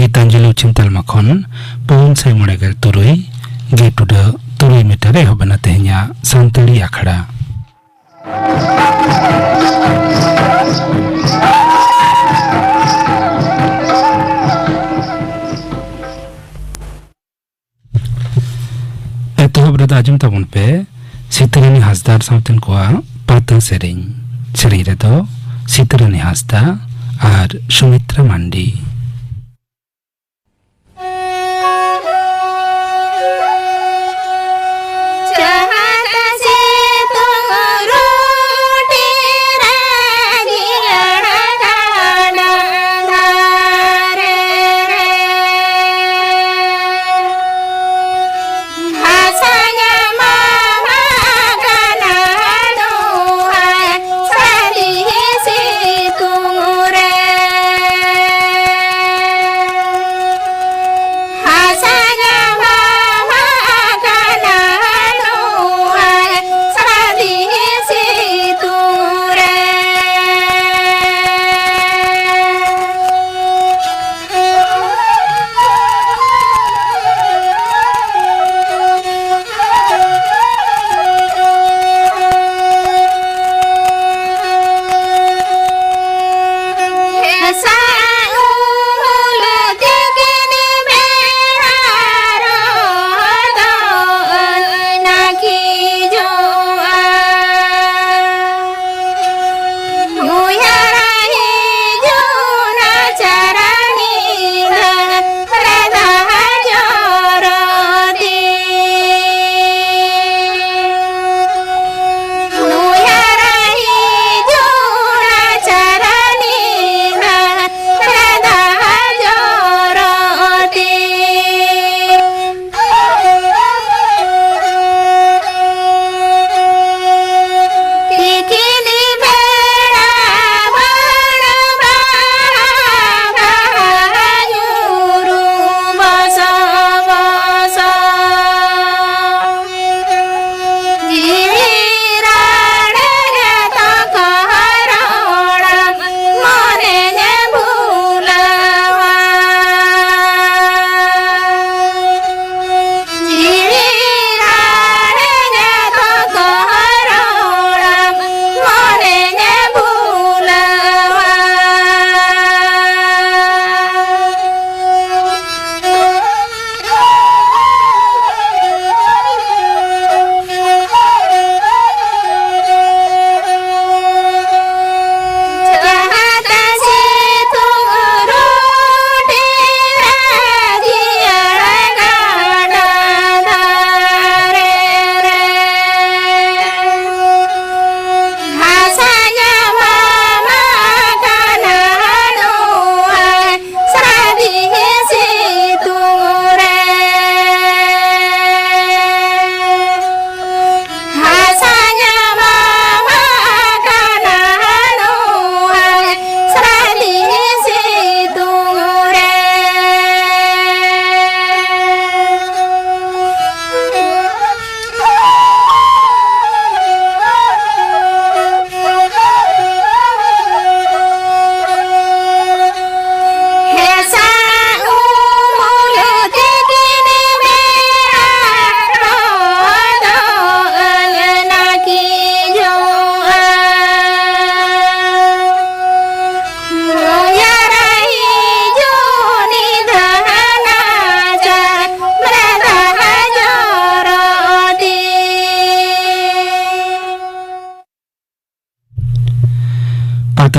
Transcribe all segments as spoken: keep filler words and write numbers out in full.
ᱜᱤᱛᱟᱧᱡᱚᱞᱤ ᱩᱪᱷᱤᱢ ᱛᱟᱞᱢᱟ ᱠᱷᱚᱱ ᱯᱩᱱ ᱥᱟᱭ ᱢᱚᱬᱮ ᱜᱮᱞ ᱛᱩᱨᱩᱭ ᱜᱮ ᱴᱩᱰᱟᱹᱜ ᱛᱩᱨᱩᱭ ᱢᱤᱴᱟᱨ ᱮᱦᱚᱵ ᱮᱱᱟ ᱛᱮᱦᱮᱧᱟᱜ ᱥᱟᱱᱛᱟᱲᱤ ᱟᱠᱷᱲᱟ᱾ ᱮᱛᱚᱦᱚᱵ ᱨᱮᱫᱚ ᱟᱸᱡᱚᱢ ᱛᱟᱵᱚᱱ ᱯᱮ ᱥᱤᱛᱟᱹᱨᱟᱹᱱᱤ ᱦᱟᱸᱥᱫᱟ ᱟᱨ ᱥᱟᱶᱛᱮᱱ ᱠᱚᱣᱟᱜ ᱯᱟᱛᱟ ᱥᱮᱨᱮᱧ᱾ ᱥᱮᱨᱮᱧ ᱨᱮᱫᱚ ᱥᱤᱛᱟᱹᱨᱟᱹᱱᱤ ᱦᱟᱸᱥᱫᱟ ᱟᱨ ᱥᱩᱢᱤᱛᱨᱟ ᱢᱟᱱᱰᱤ᱾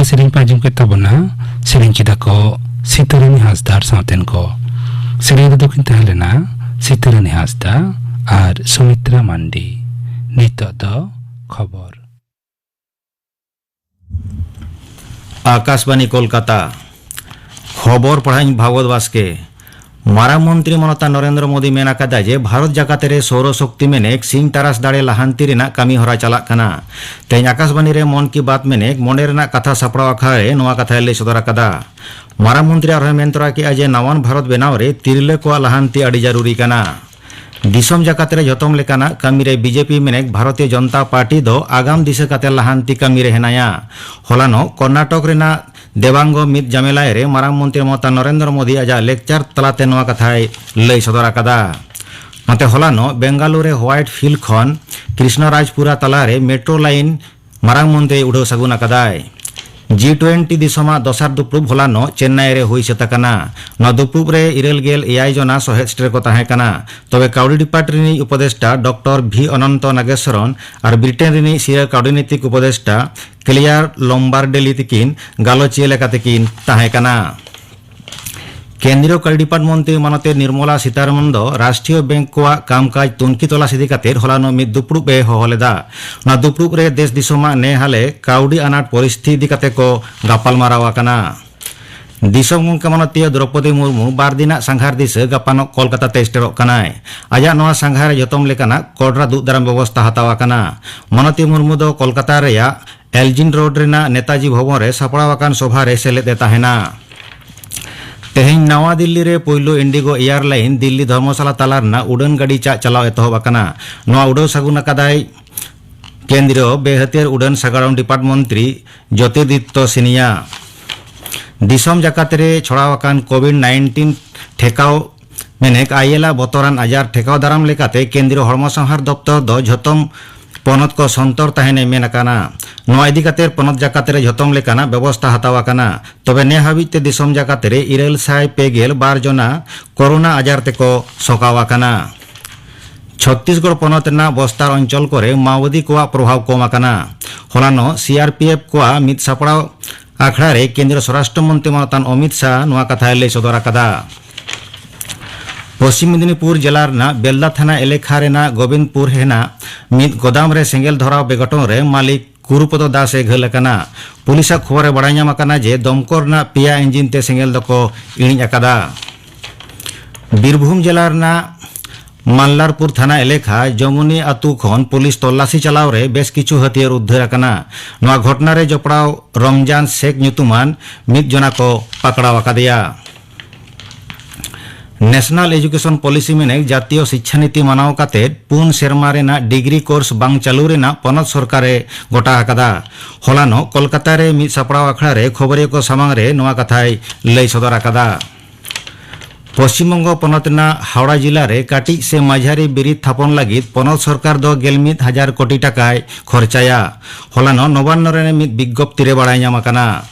ᱥᱮᱨᱮᱧ ᱯᱮ ᱟᱸᱡᱚᱢ ᱠᱮᱫ ᱛᱟᱵᱚᱱᱟ᱾ ᱥᱮᱨᱮᱧ ᱠᱮᱫᱟ ᱠᱚ ᱥᱤᱛᱟᱹᱨᱟᱹᱱᱤ ᱦᱟᱸᱥᱫᱟ ᱟᱨ ᱥᱟᱶᱛᱮᱱ ᱠᱚ᱾ ᱥᱮᱨᱮᱧ ᱨᱮᱫᱚ ᱠᱤᱱ ᱛᱟᱦᱮᱸ ᱞᱮᱱᱟ ᱥᱤᱛᱟᱹᱨᱟᱹᱱᱤ ᱦᱟᱸᱥᱫᱟ ᱟᱨ ᱥᱩᱢᱤᱛᱨᱟ ᱢᱟᱱᱰᱤ᱾ ᱱᱤᱛᱚᱜ ᱫᱚ ᱠᱷᱚᱵᱚᱨ᱾ ᱟᱠᱟᱥᱵᱟᱱᱤ ᱠᱳᱞᱠᱟᱛᱟ᱾ ᱠᱷᱚᱵᱚᱨ ᱯᱟᱲᱦᱟᱣᱤᱧ ᱵᱷᱟᱜᱚᱵᱚᱛ ᱵᱟᱥᱠᱮ᱾ ᱢᱟᱨᱟᱝ ᱢᱚᱱᱛᱨᱤ ᱢᱚᱢᱚᱛᱟ ᱱᱚᱨᱮᱱᱫᱨᱚ ᱢᱳᱫᱤ ᱢᱮᱱ ᱟᱠᱟᱫᱟ ᱡᱮ ᱵᱷᱟᱨᱚᱛ ᱡᱟᱠᱟᱛ ᱨᱮ ᱥᱳᱣᱨᱚ ᱥᱚᱠᱛᱤ ᱢᱮᱱᱮᱠ ᱥᱤᱧ ᱛᱟᱨᱟᱥ ᱫᱟᱲᱮ ᱞᱟᱦᱟᱱᱛᱤ ᱨᱮᱱᱟᱜ ᱠᱟᱹᱢᱤ ᱦᱚᱨᱟ ᱪᱟᱞᱟᱜ ᱠᱟᱱᱟ᱾ ᱛᱮᱦᱮᱧ ᱟᱠᱟᱥᱵᱟᱱᱤ ᱨᱮ ᱢᱚᱱ ᱠᱤ ᱵᱟᱛ ᱢᱮᱱᱮᱠ ᱢᱚᱱᱮ ᱨᱮᱱᱟᱜ ᱠᱟᱛᱷᱟ ᱥᱟᱯᱲᱟᱣ ᱟᱠᱷᱲᱟ ᱨᱮ ᱱᱚᱣᱟ ᱠᱟᱛᱷᱟᱭ ᱞᱟᱹᱭ ᱥᱚᱫᱚᱨ ᱟᱠᱟᱫᱟ᱾ ᱢᱟᱨᱟᱝ ᱢᱚᱱᱛᱨᱤ ᱟᱨᱦᱚᱸᱭ ᱢᱮᱱ ᱛᱚᱨᱟ ᱠᱮᱫᱼᱟ ᱡᱮ ᱱᱟᱣᱟᱱ ᱵᱷᱟᱨᱚᱛ ᱵᱮᱱᱟᱣ ᱨᱮ ᱛᱤᱨᱞᱟᱹ ᱠᱚᱣᱟᱜ ᱞᱟᱦᱟᱱᱛᱤ ᱟᱹᱰᱤ ᱡᱟᱹᱨᱩᱨᱤ ᱠᱟᱱᱟ᱾ ᱫᱤᱥᱚᱢ ᱡᱟᱠᱟᱛ ᱨᱮ ᱡᱷᱚᱛᱚᱢ ᱞᱮᱠᱟᱱᱟᱜ ᱠᱟᱹᱢᱤ ᱨᱮ ᱵᱤᱡᱮᱯᱤ ᱢᱮᱱᱮᱠ ᱵᱷᱟᱨᱚᱛᱤᱭᱚ ᱡᱚᱱᱚᱛᱟ ᱯᱟᱨᱴᱤ ᱫᱚ ᱟᱜᱟᱢ ᱫᱤᱥᱟᱹ ᱠᱟᱛᱮ ᱞᱟᱦᱟᱱᱛᱤ ᱠᱟᱹᱢᱤ ᱨᱮ ᱦᱮᱱᱟᱭᱟ᱾ ᱦᱚᱞᱟᱱᱚᱜ ᱠᱚᱨᱱᱟᱴᱚᱠ ᱨᱮᱱᱟᱜ ᱫᱮᱵᱟᱝᱜᱚ ᱢᱤᱫ ᱡᱟᱢᱮᱞᱟᱭ ᱨᱮ ᱢᱟᱨᱟᱝ ᱢᱚᱱᱛᱨᱤ ᱢᱚᱢᱚᱛᱟ ᱱᱚᱨᱮᱱᱫᱨᱚ ᱢᱳᱫᱤ ᱟᱡᱟᱜ ᱞᱮᱠᱪᱟᱨ ᱛᱟᱞᱟᱛᱮ ᱱᱚᱣᱟ ᱠᱟᱛᱷᱟᱭ ᱞᱟᱹᱭ ᱥᱚᱫᱚᱨ ᱟᱠᱟᱫᱟ᱾ ᱱᱚᱛᱮ ᱦᱚᱞᱟᱱᱚᱜ ᱵᱮᱝᱜᱟᱞᱩᱨᱩ ᱨᱮ ᱦᱳᱣᱟᱭᱤᱴ ᱯᱷᱤᱞᱰ ᱠᱷᱚᱱ ᱠᱨᱤᱥᱱᱚᱨᱟᱡᱽᱯᱩᱨᱟ ᱛᱟᱞᱟᱨᱮ ᱢᱮᱴᱨᱳ ᱞᱟᱭᱤᱱ ᱢᱟᱨᱟᱝ ᱢᱚᱱᱛᱨᱤ ᱩᱰᱷᱟᱹᱣ ᱥᱟᱹᱜᱩᱱ ᱟᱠᱟᱫᱟᱭ᱾ ᱡᱤ ᱴᱩᱭᱮᱱᱴᱤ ᱫᱤᱥᱚᱢᱟᱜ ᱫᱚᱥᱟᱨ ᱫᱩᱯᱲᱩᱵ ᱦᱚᱞᱟᱱᱚᱜ ᱪᱮᱱᱱᱟᱭ ᱨᱮ ᱦᱩᱭ ᱥᱟᱹᱛ ᱟᱠᱟᱱᱟ᱾ ᱱᱚᱣᱟ ᱫᱩᱯᱲᱩᱵ ᱨᱮ ᱤᱨᱟᱹᱞ ᱜᱮᱞ ᱮᱭᱟᱭ ᱡᱚᱱᱟ ᱥᱚᱦᱮᱫ ᱥᱮᱴᱮᱨ ᱠᱚ ᱛᱟᱦᱮᱸ ᱠᱟᱱᱟ᱾ ᱛᱚᱵᱮ ᱠᱟᱹᱣᱰᱤ ᱰᱤᱯᱟᱨᱴ ᱨᱤᱱᱤᱡ ᱩᱯᱚᱫᱮᱥᱴᱟ ᱰᱚᱠᱴᱚᱨ ᱵᱷᱤ ᱚᱱᱚᱱᱛᱚ ᱱᱟᱜᱮᱥᱚᱨᱚᱱ ᱟᱨ ᱵᱨᱤᱴᱮᱱ ᱨᱤᱱᱤᱡ ᱥᱤᱨᱟᱹ ᱠᱟᱹᱣᱰᱤᱱᱤᱛᱤᱠ ᱩᱯᱚᱫᱮᱥᱴᱟ ᱠᱞᱮᱭᱟᱨ ᱞᱚᱢᱵᱟᱨᱰᱮᱞᱤ ᱛᱤᱠᱤᱱ ᱜᱟᱞᱚᱪᱤᱭᱟᱹ ᱞᱮᱠᱟᱛᱮ ᱠᱤᱱ ᱛᱟᱦᱮᱸ ᱠᱟᱱᱟ᱾ ᱠᱮᱱᱫᱨᱤᱭᱚ ᱠᱟᱹᱣᱰᱤ ᱰᱤᱯᱟᱨᱴ ᱢᱚᱱᱛᱨᱤ ᱢᱟᱱᱚᱛᱤ ᱱᱤᱨᱢᱚᱞᱟ ᱥᱤᱛᱟᱨᱚᱢᱚᱱ ᱫᱚ ᱨᱟᱥᱴᱨᱤᱭᱚ ᱵᱮᱝᱠ ᱠᱚᱣᱟᱜ ᱠᱟᱢᱠᱟᱡᱽ ᱛᱩᱱᱠᱷᱤ ᱛᱚᱞᱟᱥ ᱤᱫᱤ ᱠᱟᱛᱮ ᱦᱚᱞᱟᱱᱚᱜ ᱢᱤᱫ ᱫᱩᱯᱲᱩᱵ ᱮ ᱦᱚᱦᱚ ᱞᱮᱫᱟ᱾ ᱱᱚᱣᱟ ᱫᱩᱯᱲᱩᱵ ᱨᱮ ᱫᱮᱥ ᱫᱤᱥᱚᱢᱟᱜ ᱱᱮ ᱦᱟᱞᱮ ᱠᱟᱹᱣᱰᱤ ᱟᱱᱟᱴ ᱯᱚᱨᱤᱥᱛᱷᱤᱛᱤ ᱤᱫᱤ ᱠᱟᱛᱮ ᱠᱚ ᱜᱟᱯᱟᱞᱢᱟᱨᱟᱣ ᱟᱠᱟᱱᱟ᱾ ᱫᱤᱥᱚᱢ ᱜᱚᱢᱠᱮ ᱢᱟᱱᱚᱛᱤᱭᱟᱹ ᱫᱨᱚᱯᱚᱫᱤ ᱢᱩᱨᱢᱩ ᱵᱟᱨ ᱫᱤᱱᱟᱜ ᱥᱟᱸᱜᱷᱟᱨ ᱫᱤᱥᱟᱹ ᱜᱟᱯᱟᱱᱚᱜ ᱠᱳᱞᱠᱟᱛᱟ ᱛᱮ ᱥᱮᱴᱮᱨᱚᱜ ᱠᱟᱱᱟᱭ᱾ ᱟᱡᱟᱜ ᱱᱚᱣᱟ ᱥᱟᱸᱜᱷᱟᱨ ᱨᱮ ᱡᱚᱛᱚᱢ ᱞᱮᱠᱟᱱᱟᱜ ᱠᱚᱰᱨᱟ ᱫᱩᱜ ᱫᱟᱨᱟᱢ ᱵᱮᱵᱚᱥᱛᱟ ᱦᱟᱛᱟᱣ ᱟᱠᱟᱱᱟ᱾ ᱢᱟᱱᱚᱛᱤᱭᱟᱹ ᱢᱩᱨᱢᱩ ᱫᱚ ᱠᱳᱞᱠᱟᱛᱟ ᱨᱮᱭᱟᱜ ᱮᱞᱡᱤᱱ ᱨᱳᱰ ᱨᱮᱱᱟᱜ ᱱᱮᱛᱟᱡᱤ ᱵᱷᱚᱵᱚᱱ ᱨᱮ ᱥᱟᱯᱲᱟᱣ ᱟᱠᱟᱱ ᱥᱚᱵᱷᱟ ᱨᱮ ᱥᱮᱞᱮᱫ ᱮ ᱛᱟᱦᱮᱱᱟ᱾ ᱛᱮᱦᱮᱧ ᱱᱟᱣᱟ ᱫᱤᱞᱞᱤ ᱨᱮ ᱯᱩᱭᱞᱩ ᱤᱱᱰᱤᱜᱳ ᱮᱭᱟᱨᱞᱟᱭᱤᱱ ᱫᱤᱞᱞᱤ ᱫᱷᱚᱨᱢᱚᱥᱟᱞᱟ ᱛᱟᱞᱟ ᱨᱮᱱᱟᱜ ᱩᱰᱟᱹᱱ ᱜᱟᱹᱰᱤ ᱪᱟᱜ ᱪᱟᱞᱟᱣ ᱮᱛᱚᱦᱚᱵ ᱟᱠᱟᱱᱟ᱾ ᱱᱚᱣᱟ ᱩᱰᱟᱹᱣ ᱥᱟᱹᱜᱩᱱ ᱟᱠᱟᱫᱟᱭ ᱠᱮᱱᱫᱨᱤᱭᱚ ᱵᱮᱦᱟᱹᱛᱤᱭᱟᱹᱨ ᱩᱰᱟᱹᱱ ᱥᱟᱜᱟᱲᱚᱢ ᱰᱤᱯᱟᱨᱴ ᱢᱚᱱᱛᱨᱤ ᱡᱳᱛᱤᱨᱫᱤᱛᱛᱚ ᱥᱤᱱᱤᱭᱟ᱾ ᱫᱤᱥᱚᱢ ᱡᱟᱠᱟᱛ ᱨᱮ ᱪᱷᱚᱲᱟᱣ ᱟᱠᱟᱱ ᱠᱳᱵᱷᱤᱰ ᱱᱟᱭᱤᱱᱴᱤᱱ ᱴᱷᱮᱠᱟᱣ ᱢᱮᱱᱮᱠ ᱟᱭᱮᱞᱟ ᱵᱚᱛᱚᱨᱟᱱ ᱟᱡᱟᱨ ᱴᱷᱮᱠᱟᱣ ᱫᱟᱨᱟᱢ ᱞᱮᱠᱟᱛᱮ ᱠᱮᱱᱫᱨᱤᱭᱚ ᱦᱚᱲᱢᱚ ᱥᱟᱶᱦᱟᱨ ᱫᱚᱯᱛᱚᱨ ᱫᱚ ᱡᱷᱚᱛᱚᱢ ᱯᱚᱱᱚᱛ ᱠᱚ ᱥᱚᱱᱛᱚᱨ ᱛᱟᱦᱮᱱᱮ ᱢᱮᱱ ᱟᱠᱟᱱᱟ᱾ ᱱᱚᱣᱟ ᱤᱫᱤ ᱠᱟᱛᱮ ᱯᱚᱱᱚᱛ ᱡᱟᱠᱟᱛ ᱨᱮ ᱡᱷᱚᱛᱚᱢ ᱞᱮᱠᱟᱱᱟᱜ ᱵᱮᱵᱚᱥᱛᱟ ᱦᱟᱛᱟᱣ ᱟᱠᱟᱱᱟ᱾ ᱛᱚᱵᱮ ᱱᱮ ᱦᱟᱹᱵᱤᱡ ᱛᱮ ᱫᱤᱥᱚᱢ ᱡᱟᱠᱟᱛ ᱨᱮ ᱤᱨᱟᱹᱞ ᱥᱟᱭ ᱯᱮ ᱜᱮᱞ ᱵᱟᱨ ᱡᱚᱱᱟ ᱠᱳᱨᱳᱱᱟ ᱟᱡᱟᱨ ᱛᱮᱠᱚ ᱥᱚᱠᱟᱣ ᱟᱠᱟᱱᱟ᱾ ᱪᱷᱚᱛᱛᱤᱥᱜᱚᱲ ᱯᱚᱱᱚᱛ ᱨᱮᱱᱟᱜ ᱵᱚᱥᱛᱟᱨ ᱚᱧᱪᱚᱞ ᱠᱚᱨᱮ ᱢᱟᱣᱵᱟᱫᱤ ᱠᱚᱣᱟᱜ ᱯᱨᱚᱵᱷᱟᱵᱽ ᱠᱚᱢ ᱟᱠᱟᱱᱟ᱾ ᱦᱚᱞᱟᱱᱚᱜ ᱥᱤ ᱟᱨ ᱯᱤ ᱮᱯᱷ ᱠᱚᱣᱟᱜ ᱢᱤᱫ ᱥᱟᱯᱲᱟᱣ ᱟᱠᱷᱲᱟ ᱨᱮ ᱠᱮᱱᱫᱨᱤᱭᱚ ᱥᱚᱨᱟᱥᱴᱨᱚ ᱢᱚᱱᱛᱨᱤ ᱢᱟᱱᱚᱛᱟᱱ ᱚᱢᱤᱛ ᱥᱟᱦ ᱱᱚᱣᱟ ᱠᱟᱛᱷᱟᱭ ᱞᱟᱹᱭ ᱥᱚᱫᱚᱨ ᱟᱠᱟᱫᱟ᱾ ᱯᱚᱥᱪᱤᱢ ᱢᱮᱫᱤᱱᱤᱯᱩᱨ ᱡᱮᱞᱟ ᱨᱮᱱᱟᱜ ᱵᱮᱞᱫᱟ ᱛᱷᱟᱱᱟ ᱮᱞᱮᱠᱷᱟ ᱨᱮᱱᱟᱜ ᱜᱳᱵᱤᱱᱫᱯᱩᱨ ᱦᱮᱱᱟᱜ ᱢᱤᱫ ᱜᱚᱫᱟᱢ ᱨᱮ ᱥᱮᱸᱜᱮᱞ ᱫᱷᱚᱨᱟᱣ ᱵᱮᱜᱷᱚᱴᱚᱱ ᱨᱮ ᱢᱟᱹᱞᱤᱠ ᱠᱩᱨᱩᱯᱚᱫᱚ ᱫᱟᱥ ᱮ ᱜᱷᱟᱹᱞ ᱟᱠᱟᱱᱟ᱾ ᱯᱩᱞᱤᱥᱟᱜ ᱠᱷᱚᱵᱚᱨ ᱨᱮ ᱵᱟᱲᱟᱭ ᱧᱟᱢ ᱟᱠᱟᱱᱟ ᱡᱮ ᱫᱚᱢᱠᱚᱞ ᱨᱮᱱᱟᱜ ᱯᱮᱭᱟ ᱤᱧᱡᱤᱱ ᱛᱮ ᱥᱮᱸᱜᱮᱞ ᱫᱚᱠᱚ ᱤᱬᱤᱡ ᱟᱠᱟᱫᱟ᱾ ᱵᱤᱨᱵᱷᱩᱢ ᱡᱮᱞᱟ ᱨᱮᱱᱟᱜ ᱢᱟᱞᱞᱟᱨᱯᱩᱨ ᱛᱷᱟᱱᱟ ᱮᱞᱮᱠᱷᱟ ᱡᱚᱢᱩᱱᱤ ᱟᱹᱛᱩ ᱠᱷᱚᱱ ᱯᱩᱞᱤᱥ ᱛᱚᱞᱞᱟᱥᱤ ᱪᱟᱞᱟᱣ ᱨᱮ ᱵᱮᱥ ᱠᱤᱪᱷᱩ ᱦᱟᱹᱛᱭᱟᱹᱨ ᱩᱫᱽᱫᱷᱟᱹᱨ ᱟᱠᱟᱱᱟ᱾ ᱱᱚᱣᱟ ᱜᱷᱚᱴᱱᱟ ᱨᱮ ᱡᱚᱯᱲᱟᱣ ᱨᱚᱢᱡᱟᱱ ᱥᱮᱠ ᱧᱩᱛᱩᱢᱟᱱ ᱢᱤᱫ ᱡᱚᱱᱟ ᱠᱚ ᱯᱟᱠᱲᱟᱣ ᱟᱠᱟᱫᱮᱭᱟ᱾ ᱱᱮᱥᱱᱟᱞ ᱮᱡᱩᱠᱮᱥᱚᱱ ᱯᱚᱞᱤᱥᱤ ᱢᱮᱱᱮ ᱡᱟᱛᱤᱭᱚ ᱥᱤᱪᱪᱷᱟ ᱱᱤᱛᱤ ᱢᱟᱱᱟᱣ ᱠᱟᱛᱮ ᱯᱩᱱ ᱥᱮᱨᱢᱟ ᱨᱮᱱᱟᱜ ᱰᱤᱜᱽᱨᱤ ᱠᱳᱨᱥ ᱵᱟᱝ ᱪᱟᱹᱞᱩ ᱨᱮᱱᱟᱜ ᱯᱚᱱᱚᱛ ᱥᱚᱨᱠᱟᱨ ᱮ ᱜᱚᱴᱟ ᱟᱠᱟᱫᱟ᱾ ᱦᱚᱞᱟᱱᱚᱜ ᱠᱳᱞᱠᱟᱛᱟ ᱨᱮ ᱢᱤᱫ ᱥᱟᱯᱲᱟᱣ ᱟᱠᱷᱲᱟ ᱨᱮ ᱠᱷᱚᱵᱚᱨᱤᱭᱟᱹ ᱠᱚ ᱥᱟᱢᱟᱝ ᱨᱮ ᱱᱚᱣᱟ ᱠᱟᱛᱷᱟᱭ ᱞᱟᱹᱭ ᱥᱚᱫᱚᱨ ᱟᱠᱟᱫᱟ᱾ ᱯᱚᱥᱪᱤᱢ ᱵᱚᱝᱜᱚ ᱯᱚᱱᱚᱛ ᱨᱮᱱᱟᱜ ᱦᱟᱣᱲᱟ ᱡᱤᱞᱟ ᱨᱮ ᱠᱟᱹᱴᱤᱡ ᱥᱮ ᱢᱟᱡᱷᱟᱨᱤ ᱵᱤᱨᱤᱫ ᱛᱷᱟᱯᱚᱱ ᱞᱟᱹᱜᱤᱫ ᱯᱚᱱᱚᱛ ᱥᱚᱨᱠᱟᱨ ᱫᱚ ᱜᱮᱞ ᱢᱤᱫ ᱦᱟᱡᱟᱨ ᱠᱳᱴᱤ ᱴᱟᱠᱟᱭ ᱠᱷᱚᱨᱪᱟᱭᱟ᱾ ᱦᱚᱞᱟᱱᱚᱜ ᱱᱚᱵᱟᱱᱱᱚ ᱨᱮ ᱢᱤᱫ ᱵᱤᱜᱽᱜᱚᱯᱛᱤ ᱨᱮ ᱵᱟᱲᱟᱭ ᱧᱟᱢ ᱟᱠᱟᱱᱟ᱾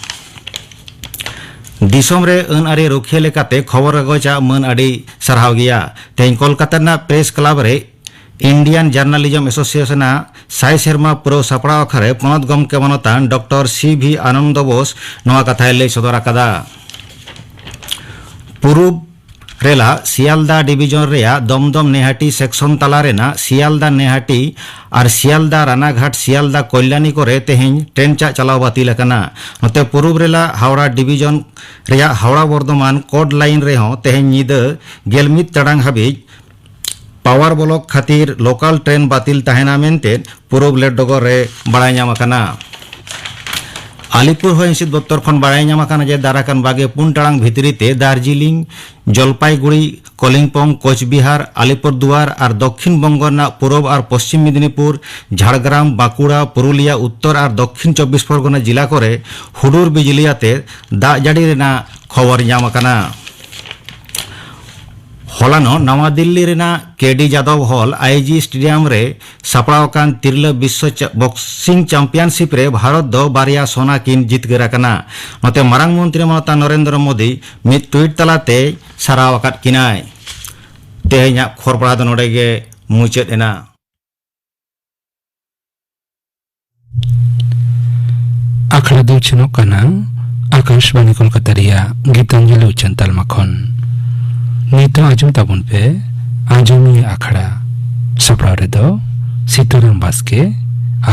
ᱫᱤᱥᱚᱢ ᱨᱮ ᱟᱹᱱ ᱟᱹᱨᱤ ᱨᱩᱠᱷᱤᱭᱟᱹ ᱞᱮᱠᱟᱛᱮ ᱠᱷᱚᱵᱚᱨ ᱠᱟᱜᱚᱡᱽ ᱟᱜ ᱢᱟᱹᱱ ᱟᱹᱰᱤ ᱥᱟᱨᱦᱟᱣ ᱜᱮᱭᱟ᱾ ᱛᱮᱦᱮᱧ ᱠᱳᱞᱠᱟᱛᱟ ᱨᱮᱱᱟᱜ ᱯᱨᱮᱥ ᱠᱞᱟᱵᱽ ᱨᱮ ᱤᱱᱰᱤᱭᱟᱱ ᱡᱟᱨᱱᱟᱞᱤᱡᱚᱢ ᱮᱥᱳᱥᱤᱭᱮᱥᱚᱱ ᱟᱜ ᱥᱟᱭ ᱥᱮᱨᱢᱟ ᱯᱩᱨᱟᱹᱣ ᱥᱟᱯᱲᱟᱣ ᱟᱠᱷᱲᱟ ᱨᱮ ᱯᱚᱱᱚᱛ ᱜᱚᱢᱠᱮ ᱢᱟᱱᱚᱛᱟᱱ ᱰᱚᱠᱴᱚᱨ ᱥᱤ ᱵᱷᱤ ᱟᱱᱚᱱᱫᱚ ᱵᱳᱥ ᱱᱚᱣᱟ ᱠᱟᱛᱷᱟᱭ ᱞᱟᱹᱭ ᱥᱚᱫᱚᱨ ᱟᱠᱟᱫᱟ᱾ ᱯᱩᱨᱩᱵ ᱨᱮᱞᱟ ᱥᱤᱭᱟᱞᱫᱟ ᱰᱤᱵᱤᱡᱚᱱ ᱨᱮᱭᱟᱜ ᱫᱚᱢᱫᱚᱢ ᱱᱮᱦᱟᱴᱤ ᱥᱮᱠᱥᱚᱱ ᱛᱟᱞᱟ ᱨᱮᱱᱟᱜ ᱥᱤᱭᱟᱞᱫᱟ ᱱᱮᱦᱟᱴᱤ ᱟᱨ ᱥᱤᱭᱟᱞᱫᱟ ᱨᱟᱱᱟᱜᱷᱟᱴ ᱥᱤᱭᱟᱞᱫᱟ ᱠᱚᱞᱭᱟᱱᱤ ᱠᱚᱨᱮ ᱛᱮᱦᱮᱧ ᱴᱨᱮᱱ ᱪᱟᱜ ᱪᱟᱞᱟᱣ ᱵᱟᱹᱛᱤᱞ ᱟᱠᱟᱱᱟ᱾ ᱱᱚᱛᱮ ᱯᱩᱨᱩᱵ ᱨᱮᱞᱟ ᱦᱟᱣᱲᱟ ᱰᱤᱵᱤᱡᱚᱱ ᱨᱮᱭᱟᱜ ᱦᱟᱣᱲᱟ ᱵᱚᱨᱫᱷᱚᱢᱟᱱ ᱠᱳᱰ ᱞᱟᱭᱤᱱ ᱨᱮᱦᱚᱸ ᱛᱮᱦᱮᱧ ᱧᱤᱫᱟᱹ ᱜᱮᱞ ᱢᱤᱫ ᱴᱟᱲᱟᱝ ᱦᱟᱹᱵᱤᱡ ᱯᱟᱣᱟᱨ ᱵᱞᱚᱠ ᱠᱷᱟᱹᱛᱤᱨ ᱞᱳᱠᱟᱞ ᱴᱨᱮᱱ ᱵᱟᱹᱛᱤᱞ ᱛᱟᱦᱮᱱᱟ ᱢᱮᱱᱛᱮ ᱯᱩᱨᱩᱵ ᱞᱮᱴ ᱰᱚᱜᱚᱨ ᱨᱮ ᱵᱟᱲᱟᱭ ᱧᱟᱢ ᱟᱠᱟᱱᱟ᱾ ᱟᱞᱤᱯᱩᱨ ᱦᱚᱭ ᱦᱤᱸᱥᱤᱫ ᱫᱚᱯᱛᱚᱨ ᱠᱷᱚᱱ ᱵᱟᱲᱟᱭ ᱧᱟᱢ ᱟᱠᱟᱱᱟ ᱡᱮ ᱫᱟᱨᱟᱭ ᱠᱟᱱ ᱵᱟᱜᱮ ᱯᱩᱱ ᱴᱟᱲᱟᱝ ᱵᱷᱤᱛᱨᱤ ᱛᱮ ᱫᱟᱨᱡᱤᱞᱤᱝ, ᱡᱚᱞᱯᱟᱭᱜᱩᱲᱤ, ᱠᱚᱞᱤᱝᱯᱚᱝ, ᱠᱳᱪᱵᱤᱦᱟᱨ, ᱟᱞᱤᱯᱩᱨᱫᱩᱣᱟᱨ ᱟᱨ ᱫᱚᱠᱠᱷᱤᱱ ᱵᱚᱝᱜᱚ ᱨᱮᱱᱟᱜ ᱯᱩᱨᱩᱵ ᱟᱨ ᱯᱚᱥᱪᱤᱢ ᱢᱮᱫᱤᱱᱤᱯᱩᱨ, ᱡᱷᱟᱲᱜᱨᱟᱢ, ᱵᱟᱸᱠᱩᱲᱟ, ᱯᱩᱨᱩᱞᱤᱭᱟ, ᱩᱛᱛᱚᱨ ᱟᱨ ᱫᱚᱠᱠᱷᱤᱱ ᱪᱚᱵᱵᱤᱥ ᱯᱚᱨᱜᱚᱱᱟ ᱡᱤᱞᱟ ᱠᱚᱨᱮ ᱦᱩᱰᱩᱨ ᱵᱤᱡᱽᱞᱤ ᱟᱛᱮ ᱫᱟᱜ ᱡᱟᱹᱲᱤ ᱨᱮᱱᱟᱜ ᱠᱷᱚᱵᱚᱨ ᱧᱟᱢ ᱟᱠᱟᱱᱟ᱾ ᱦᱚᱞᱟᱱᱚᱜ ᱱᱟᱣᱟ ᱫᱤᱞᱞᱤ ᱨᱮᱱᱟᱜ ᱠᱮ ᱰᱤ ᱡᱟᱫᱚᱵ ᱦᱚᱞ, ᱟᱭ ᱡᱤ ᱥᱴᱮᱰᱤᱭᱟᱢ ᱨᱮ ᱥᱟᱯᱲᱟᱣ ᱟᱠᱟᱱ ᱛᱤᱨᱞᱟᱹ ᱵᱤᱥᱥᱚ ᱪᱟ-, ᱵᱚᱠᱥᱤᱝ ᱪᱟᱢᱯᱤᱭᱟᱱᱥᱤᱯ ᱨᱮ ᱵᱷᱟᱨᱚᱛ ᱫᱚ ᱵᱟᱨᱭᱟ ᱥᱚᱱᱟ ᱠᱤᱱ ᱡᱤᱛᱠᱟᱹᱨ ᱟᱠᱟᱱᱟ᱾ ᱱᱚᱛᱮ ᱢᱟᱨᱟᱝ ᱢᱚᱱᱛᱨᱤ ᱢᱚᱢᱚᱛᱟ ᱱᱚᱨᱮᱱᱫᱨᱚ ᱢᱳᱫᱤ ᱢᱤᱫ ᱴᱩᱭᱤᱴ ᱛᱟᱞᱟᱛᱮᱭ ᱥᱟᱨᱦᱟᱣ ᱟᱠᱟᱫ ᱠᱤᱱᱟᱭ᱾ ᱛᱮᱦᱮᱧᱟᱜ ᱠᱷᱚᱵᱚᱨ ᱯᱟᱲᱦᱟᱣ ᱫᱚ ᱱᱚᱰᱮ ᱜᱮ ᱢᱩᱪᱟᱹᱫ ᱮᱱᱟ᱾ ᱟᱠᱷᱲᱟ ᱫᱚ ᱩᱪᱷᱟᱹᱱᱚᱜ ᱠᱟᱱᱟ ᱟᱠᱟᱥᱵᱟᱱᱤ ᱠᱳᱞᱠᱟᱛᱟ ᱨᱮᱭᱟᱜ ᱜᱤᱛᱟᱧᱡᱚᱞᱤ ᱩᱪᱷᱟᱹᱱ ᱛᱟᱞᱢᱟ ᱠᱷᱚᱱ᱾ ᱱᱤᱛᱚᱜ ᱟᱸᱡᱚᱢ ᱛᱟᱵᱚᱱ ᱯᱮ ᱟᱸᱡᱚᱢᱤᱭᱟᱹ ᱟᱠᱷᱲᱟ᱾ ᱥᱟᱯᱲᱟᱣ ᱨᱮᱫᱚ ᱥᱤᱛᱟᱹᱨᱟᱢ ᱵᱟᱥᱠᱮ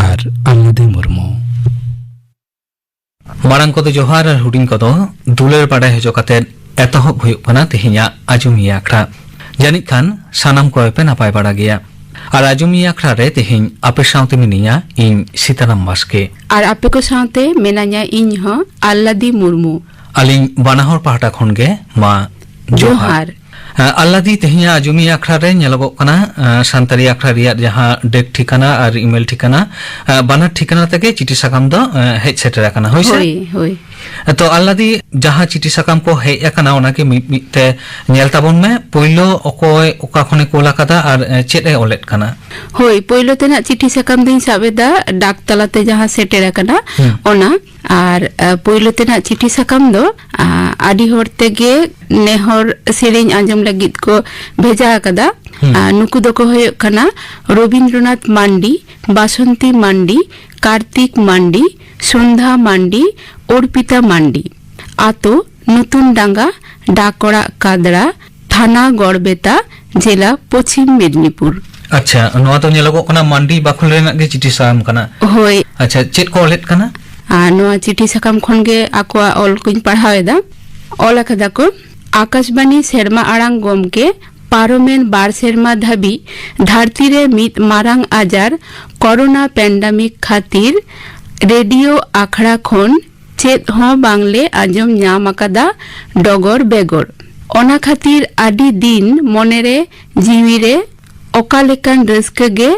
ᱟᱨ ᱟᱞᱞᱟᱫᱤ ᱢᱩᱨᱢᱩ᱾ ᱢᱟᱲᱟᱝ ᱠᱚᱫᱚ ᱡᱚᱦᱟᱨ ᱟᱨ ᱦᱩᱰᱤᱧ ᱠᱚᱫᱚ ᱫᱩᱞᱟᱹᱲ ᱵᱟᱰᱟᱭ ᱦᱚᱪᱚ ᱠᱟᱛᱮ ᱮᱛᱚᱦᱚᱵ ᱦᱩᱭᱩᱜ ᱠᱟᱱᱟ ᱛᱮᱦᱮᱧᱟᱜ ᱟᱸᱡᱚᱢᱤᱭᱟᱹ ᱟᱠᱷᱲᱟ᱾ ᱡᱟᱹᱱᱤᱡ ᱠᱷᱟᱱ ᱥᱟᱱᱟᱢ ᱠᱚᱜᱮ ᱯᱮ ᱱᱟᱯᱟᱭ ᱵᱟᱲᱟ ᱜᱮᱭᱟ᱾ ᱟᱨ ᱟᱸᱡᱚᱢᱤᱭᱟᱹ ᱟᱠᱷᱲᱟ ᱨᱮ ᱛᱮᱦᱮᱧ ᱟᱯᱮ ᱥᱟᱶᱛᱮ ᱢᱤᱱᱟᱹᱧᱟ ᱤᱧ ᱥᱤᱛᱟᱨᱟᱢ ᱵᱟᱥᱠᱮ᱾ ᱟᱨ ᱟᱯᱮ ᱠᱚ ᱥᱟᱶᱛᱮ ᱢᱮᱱᱟᱧᱟ ᱤᱧ ᱦᱚᱸ, ᱟᱞᱞᱟᱫᱤ ᱢᱩᱨᱢᱩ᱾ ᱟᱹᱞᱤᱧ ᱵᱟᱱᱟ ᱦᱚᱲ ᱯᱟᱦᱴᱟ ᱠᱷᱚᱱ ᱜᱮ ᱢᱟ ᱡᱚᱦᱟᱨ᱾ ᱡᱚᱦᱟᱨ᱾ ᱟᱸ, ᱟᱞᱞᱟᱫᱤ, ᱛᱮᱦᱮᱧᱟᱜ ᱟᱸᱡᱚᱢᱤᱭᱟᱹ ᱟᱠᱷᱲᱟ ᱨᱮ ᱧᱮᱞᱚᱜᱚᱜ ᱠᱟᱱᱟ, ᱟᱸ, ᱥᱟᱱᱛᱟᱲᱤ ᱟᱠᱷᱲᱟ ᱨᱮᱭᱟᱜ ᱡᱟᱦᱟᱸ ᱰᱮᱠ ᱴᱷᱤᱠᱟᱹᱱᱟ ᱟᱨ ᱤᱢᱮᱞ ᱴᱷᱤᱠᱟᱹᱱᱟ, ᱟᱸ, ᱵᱟᱱᱟᱨ ᱴᱷᱤᱠᱟᱹᱱᱟ ᱛᱮᱜᱮ ᱪᱤᱴᱷᱤ ᱥᱟᱠᱟᱢ ᱫᱚ, ᱟᱸ, ᱦᱮᱡ ᱥᱮᱴᱮᱨ ᱟᱠᱟᱱᱟ, ᱦᱳᱭ ᱥᱮ? ᱦᱳᱭ, ᱦᱳᱭ᱾ ᱛᱚ ᱟᱞᱞᱟᱫᱤ, ᱡᱟᱦᱟᱸ ᱪᱤᱴᱷᱤ ᱥᱟᱠᱟᱢ ᱠᱚ ᱦᱮᱡ ᱟᱠᱟᱱᱟ, ᱚᱱᱟ ᱜᱮ ᱢᱤᱫ ᱢᱤᱫ ᱛᱮ ᱧᱮᱞ ᱛᱟᱵᱚᱱ ᱢᱮ᱾ ᱯᱳᱭᱞᱳ ᱚᱠᱚᱭ ᱚᱠᱟ ᱠᱷᱚᱱᱮ ᱠᱳᱞ ᱟᱠᱟᱫᱟ ᱟᱨ, ᱮ, ᱪᱮᱫ ᱮ ᱚᱞᱮᱫ ᱠᱟᱱᱟ? ᱦᱳᱭ, ᱯᱳᱭᱞᱳ ᱛᱮᱱᱟᱜ ᱪᱤᱴᱷᱤ ᱥᱟᱠᱟᱢ ᱫᱚᱧ ᱥᱟᱵ ᱮᱫᱟ, ᱰᱟᱠ ᱛᱟᱞᱟᱛᱮ ᱡᱟᱦᱟᱸ ᱥᱮᱴᱮᱨ ᱟᱠᱟᱱᱟ, ᱦᱩᱸ᱾ ᱚᱱᱟ᱾ ᱟᱨ, ᱟ, ᱯᱳᱭᱞᱳ ᱛᱮᱱᱟᱜ ᱪᱤᱴᱷᱤ ᱥᱟᱠᱟᱢ ᱫᱚ, ᱟ, ᱟᱹᱰᱤ ᱦᱚᱲ ᱛᱮᱜᱮ ᱱᱮᱦᱚᱨ ᱥᱮᱨᱮᱧ ᱟᱸᱡᱚᱢ ᱞᱟᱹᱜᱤᱫ ᱠᱚ ᱵᱷᱮᱡᱟ ᱟᱠᱟᱫᱟ᱾ ᱦᱩᱸ᱾ ᱟ, ᱱᱩᱠᱩ ᱫᱚᱠᱚ ᱦᱩᱭᱩᱜ ᱠᱟᱱᱟ ᱨᱚᱵᱤᱱᱫᱨᱚᱱᱟᱛᱷ ᱢᱟᱱᱰᱤ, ᱵᱟᱥᱚᱱᱛᱤ ᱢᱟᱱᱰᱤ, ᱠᱟᱨᱛᱤᱠ ᱢᱟᱱᱰᱤ, ᱥᱚᱱᱫᱷᱟ ᱢᱟᱱᱰᱤ, ᱚᱨᱯᱤᱛᱟ ᱢᱟᱱᱰᱤ᱾ ᱟᱛᱳ ᱱᱩᱛᱩᱱ ᱰᱟᱸᱜᱟ, ᱰᱟᱠ ᱚᱲᱟᱜ ᱠᱟᱫᱽᱲᱟ, ᱛᱷᱟᱱᱟ ᱜᱚᱲᱵᱮᱛᱟ, ᱡᱮᱞᱟ ᱯᱚᱪᱷᱤᱢ ᱢᱮᱫᱽᱱᱤᱯᱩᱨ᱾ ᱟᱪᱪᱷᱟ, ᱱᱚᱣᱟ ᱫᱚ ᱧᱮᱞᱚᱜᱚᱜ ᱠᱟᱱᱟ ᱢᱟᱱᱰᱤ ᱵᱟᱠᱷᱳᱞ ᱨᱮᱱᱟᱜ ᱜᱮ ᱪᱤᱴᱷᱤ ᱥᱟᱠᱟᱢ ᱠᱟᱱᱟ᱾ ᱦᱳᱭ᱾ ᱟᱪᱪᱷᱟ, ᱪᱮᱫ ᱠᱚ ᱚᱞᱮᱫ ᱠᱟᱱᱟ? ᱟᱨ ᱱᱚᱣᱟ ᱪᱤᱴᱷᱤ ᱥᱟᱠᱟᱢ ᱠᱷᱚᱱ ᱜᱮ ᱟᱠᱚᱣᱟᱜ ᱚᱞ ᱠᱚᱧ ᱯᱟᱲᱦᱟᱣ ᱮᱫᱟ᱾ ᱚᱞ ᱟᱠᱟᱫᱟ ᱠᱚ, ᱟᱠᱟᱥᱵᱟᱱᱤ ᱥᱮᱨᱢᱟ ᱟᱲᱟᱝ ᱜᱚᱢᱠᱮ, ᱯᱟᱨᱚᱢᱮᱱ ᱵᱟᱨ ᱥᱮᱨᱢᱟ ᱫᱷᱟᱹᱵᱤᱡ ᱫᱷᱟᱹᱨᱛᱤ ᱨᱮ ᱢᱤᱫ ᱢᱟᱨᱟᱝ ᱟᱡᱟᱨ ᱠᱚᱨᱳᱱᱟ ᱯᱮᱱᱰᱟᱢᱤᱠ ᱠᱷᱟᱹᱛᱤᱨ ᱨᱮᱰᱤᱭᱳ ᱟᱠᱷᱲᱟ ᱠᱷᱚᱱ ᱪᱮᱫ ᱦᱚᱸ ᱵᱟᱝᱞᱮ ᱟᱸᱡᱚᱢ ᱧᱟᱢ ᱟᱠᱟᱫᱟ ᱰᱚᱜᱚᱨ ᱵᱮᱜᱚᱨ᱾ ᱚᱱᱟ ᱠᱷᱟᱹᱛᱤᱨ ᱟᱹᱰᱤ ᱫᱤᱱ ᱢᱚᱱᱮᱨᱮ ᱡᱤᱣᱤᱨᱮ ᱚᱠᱟ ᱞᱮᱠᱟᱱ ᱨᱟᱹᱥᱠᱟᱹ ᱜᱮ